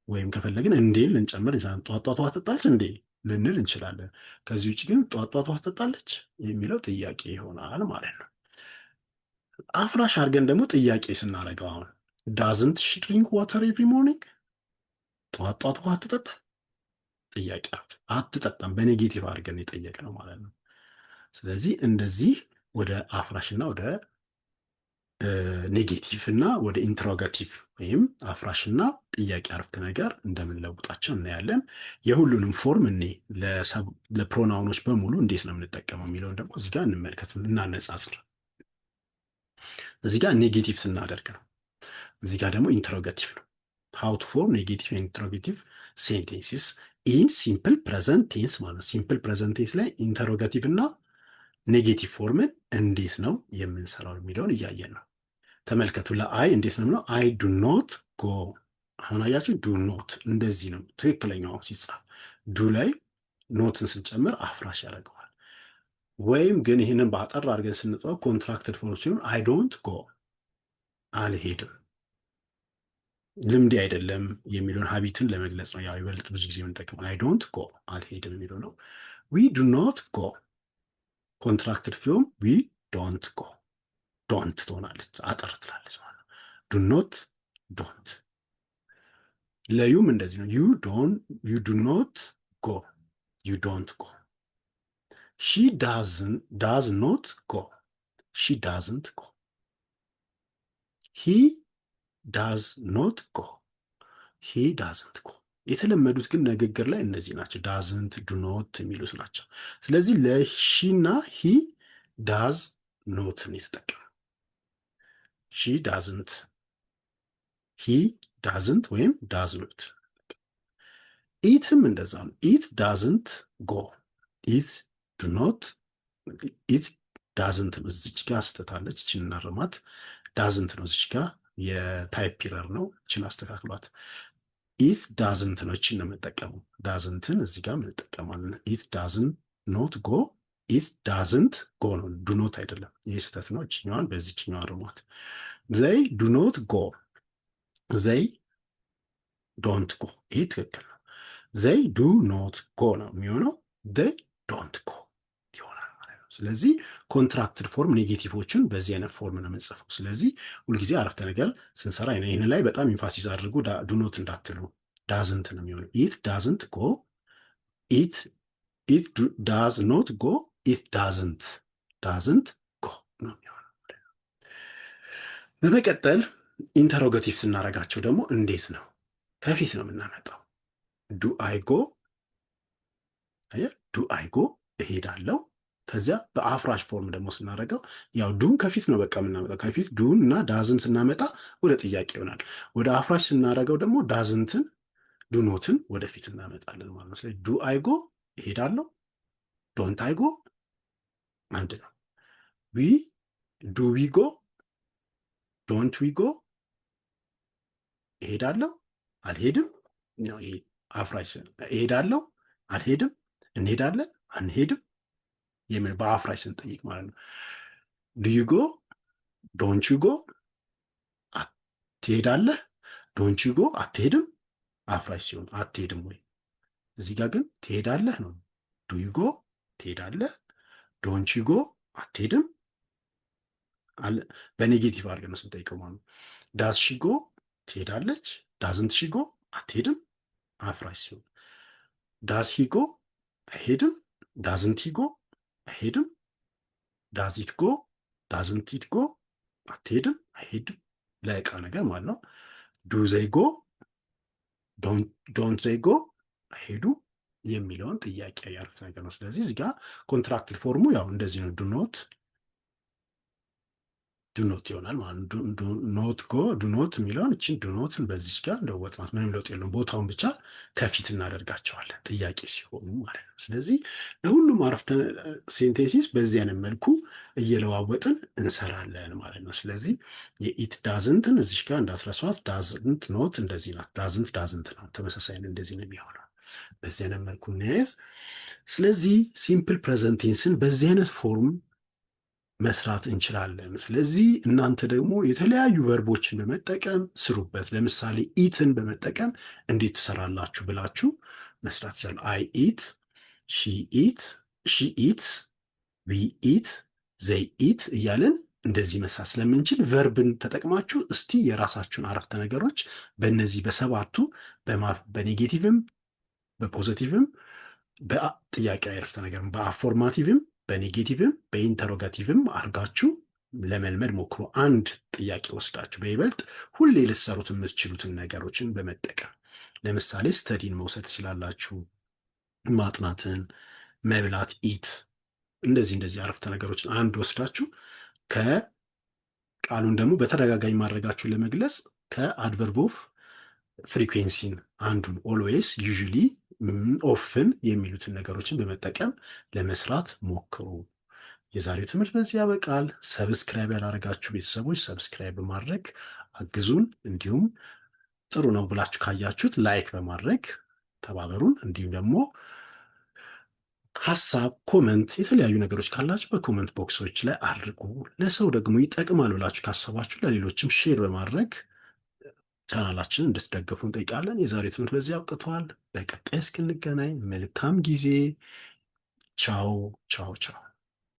ወይም ከፈለግን እንዴ ልንጨምር እንችላለን። ጠዋት ጠዋት ውሃ ትጠጣለች እንዴ ልንል እንችላለን። ከዚህ ውጭ ግን ጠዋት ጠዋት ውሃ ትጠጣለች የሚለው ጥያቄ ይሆናል ማለት ነው። አፍራሽ አድርገን ደግሞ ጥያቄ ስናደርገው አሁን doesn't she drink water every morning? ጠዋት ጠዋት ውሃ አትጠጣም? ጥያቄ፣ አትጠጣም በ negative አድርገን የጠየቅነው ማለት ነው። ስለዚህ እንደዚህ ወደ አፍራሽና ወደ negative እና ወደ interrogative ወይም አፍራሽና ጥያቄ አረፍተ ነገር እንደምንለውጣቸው እናያለን። የሁሉንም form እኔ ለ pronoun ኖች በሙሉ እንዴት ነው የምንጠቀመው የሚለውን ደግሞ እዚህ ጋር እንመልከት፣ እናነጻጽር። እዚህ ጋር negative ስናደርግ ነው። እዚህ ጋር ደግሞ interrogative ነው። How to form negative interrogative sentences in simple present tense ማለት ነው። Simple present tense ላይ interrogative እና negative form ን እንዴት ነው የምንሰራው የሚለውን እያየን ነው። ተመልከቱ። ለ I እንዴት ነው የምለው? I do not go። አሁን አያችሁ፣ do not እንደዚህ ነው ትክክለኛው ሲጻፍ። Do ላይ not ን ስንጨምር አፍራሽ ያደርገዋል። ወይም ግን ይህንን በአጠር አድርገን ስንጽፈው contracted form ሲሆን I don't go፣ አልሄድም፣ ልምዴ አይደለም የሚለውን habit ን ለመግለጽ ነው። ያው ይበልጥ ብዙ ጊዜ የምንጠቀመው I don't go፣ አልሄድም የሚለው ነው። We do not go፣ contracted form we don't go፣ don't ትሆናለች፣ አጠር ትላለች ማለት ነው። Do not፣ don't። ለ you ም እንደዚህ ነው። You do not go፣ you don't go። She does not go፣ she doesn't go። He does not go፣ he doesn't go። የተለመዱት ግን ንግግር ላይ እነዚህ ናቸው። Doesn't፣ do not የሚሉት ናቸው። ስለዚህ ለ she እና he does not ን የተጠቀመ she doesn't፣ he doesn't ወይም does not። It ም እንደዛ ነው። It doesn't go፣ it do not፣ it doesn't ነው። እዚች ጋር ስህተት አለች። እችን እናርማት። Doesn't ነው። እዚች ጋር የ type error ነው። እችን አስተካክሏት። It doesn't ነው። እችን ነው የምንጠቀመው። Doesn't ን እዚህ ጋር እንጠቀማለን። It doesn't not go፣ it doesn't go ነው። Do not አይደለም። ይህ ስህተት ነው። እችኛዋን በዚህችኛዋ አርሟት። They do not go፣ they don't go። ይህ ትክክል ነው። They do not go ነው የሚሆነው። They don't go ይሆናል ማለት ነው። ስለዚህ contracted form negative ኦችን በዚህ አይነት form ነው የምንጽፈው። ስለዚህ ሁልጊዜ አረፍተ ነገር ስንሰራ ይህን ላይ በጣም emphasis አድርጉ። Do not እንዳትሉ፣ doesn't ነው የሚሆነው። It doesn't go፣ it does not go፣ it doesn't go ነው የሚሆነው። በመቀጠል interrogative ስናደርጋቸው ደግሞ እንዴት ነው? ከፊት ነው የምናመጣው። Do I go፣ do I go እሄዳለሁ። ከዚያ በአፍራሽ form ደግሞ ስናደርገው ያው do ን ከፊት ነው በቃ የምናመጣው። ከፊት do ን እና does ን ስናመጣ ወደ ጥያቄ ይሆናል። ወደ አፍራሽ ስናደርገው ደግሞ doesn't ን do not ን ወደፊት እናመጣለን ማለት ነው። ስለዚህ do I go እሄዳለሁ፣ don't I go አንድ ነው። We do we go፣ don't we go እሄዳለሁ፣ አልሄድም። ይሄ አፍራሽ እሄዳለሁ፣ አልሄድም፣ እንሄዳለን፣ አንሄድም የሚል በአፍራሽ ስንጠይቅ ማለት ነው። Do you go፣ don't you go ትሄዳለህ፣ don't you go አትሄድም። አፍራሽ ሲሆን አትሄድም ወይ። እዚህ ጋር ግን ትሄዳለህ ነው። Do you go ትሄዳለህ፣ don't you go አትሄድም። በ negative አድርገን ነው ስንጠይቀው ማለት ነው። Does she go ትሄዳለች፣ doesn't she go አትሄድም። አፍራሽ ሲሆን does he go አይሄድም፣ doesn't he go አይሄድም። Does it go፣ doesn't it go አትሄድም፣ አይሄድም። ለእቃ ነገር ማለት ነው። Do they go፣ don't they go አይሄዱ የሚለውን ጥያቄ ያረፍተ ነገር ነው። ስለዚህ እዚህ ጋር contracted form ኡ ያው እንደዚህ ነው። Do not፣ do not ይሆናል ማለት ነው። Not go፣ do not የሚለውን እችን do not ን በዚች ጋር እንደወጥናት ምንም ለውጥ የለውም። ቦታውን ብቻ ከፊት እናደርጋቸዋለን ጥያቄ ሲሆኑ ማለት ነው። ስለዚህ ለሁሉም አረፍተ sentences በዚህ አይነት መልኩ እየለዋወጥን እንሰራለን ማለት ነው። ስለዚህ የ it doesn't ን እዚች ጋር እንዳትረሷት። Doesn't not እንደዚህ ናት። Doesn't doesn't ነው። ተመሳሳይ እንደዚህ ነው የሚሆነው። በዚህ አይነት መልኩ እናያዝ። ስለዚህ simple present tense ን በዚህ አይነት form መስራት እንችላለን። ስለዚህ እናንተ ደግሞ የተለያዩ verb ኦችን በመጠቀም ስሩበት። ለምሳሌ eat ን በመጠቀም እንዴት ትሰራላችሁ ብላችሁ መስራት ይቻላል። I eat፣ she eat፣ she eats፣ we eat፣ they eat እያለን እንደዚህ መስራት ስለምንችል verb ን ተጠቅማችሁ እስቲ የራሳችሁን አረፍተ ነገሮች በእነዚህ በሰባቱ በኔጌቲቭም በፖዘቲቭም በጥያቄ አረፍተ ነገርም በአፎርማቲቭም በኔጌቲቭም በኢንተሮጋቲቭም አድርጋችሁ ለመልመድ ሞክሩ። አንድ ጥያቄ ወስዳችሁ በይበልጥ ሁሌ ልትሰሩት የምትችሉትን ነገሮችን በመጠቀም ለምሳሌ study ን መውሰድ ትችላላችሁ። ማጥናትን፣ መብላት፣ eat እንደዚህ እንደዚህ አረፍተ ነገሮችን አንድ ወስዳችሁ ከቃሉን ደግሞ በተደጋጋሚ ማድረጋችሁን ለመግለጽ ከ adverb of frequency ን አንዱን always፣ usually፣ often የሚሉትን ነገሮችን በመጠቀም ለመስራት ሞክሩ። የዛሬው ትምህርት በዚህ ያበቃል። Subscribe ያላረጋችሁ ቤተሰቦች subscribe በማድረግ አግዙን። እንዲሁም ጥሩ ነው ብላችሁ ካያችሁት like በማድረግ ተባበሩን። እንዲሁም ደግሞ ሀሳብ፣ comment፣ የተለያዩ ነገሮች ካላችሁ በ comment box ኦች ላይ አድርጉ። ለሰው ደግሞ ይጠቅማል ብላችሁ ካሰባችሁ ለሌሎችም share በማድረግ ቻናላችንን እንድትደግፉ እንጠይቃለን። የዛሬው ትምህርት በዚህ አብቅቷል። በቀጣይ እስክንገናኝ መልካም ጊዜ። ቻው ቻው ቻው።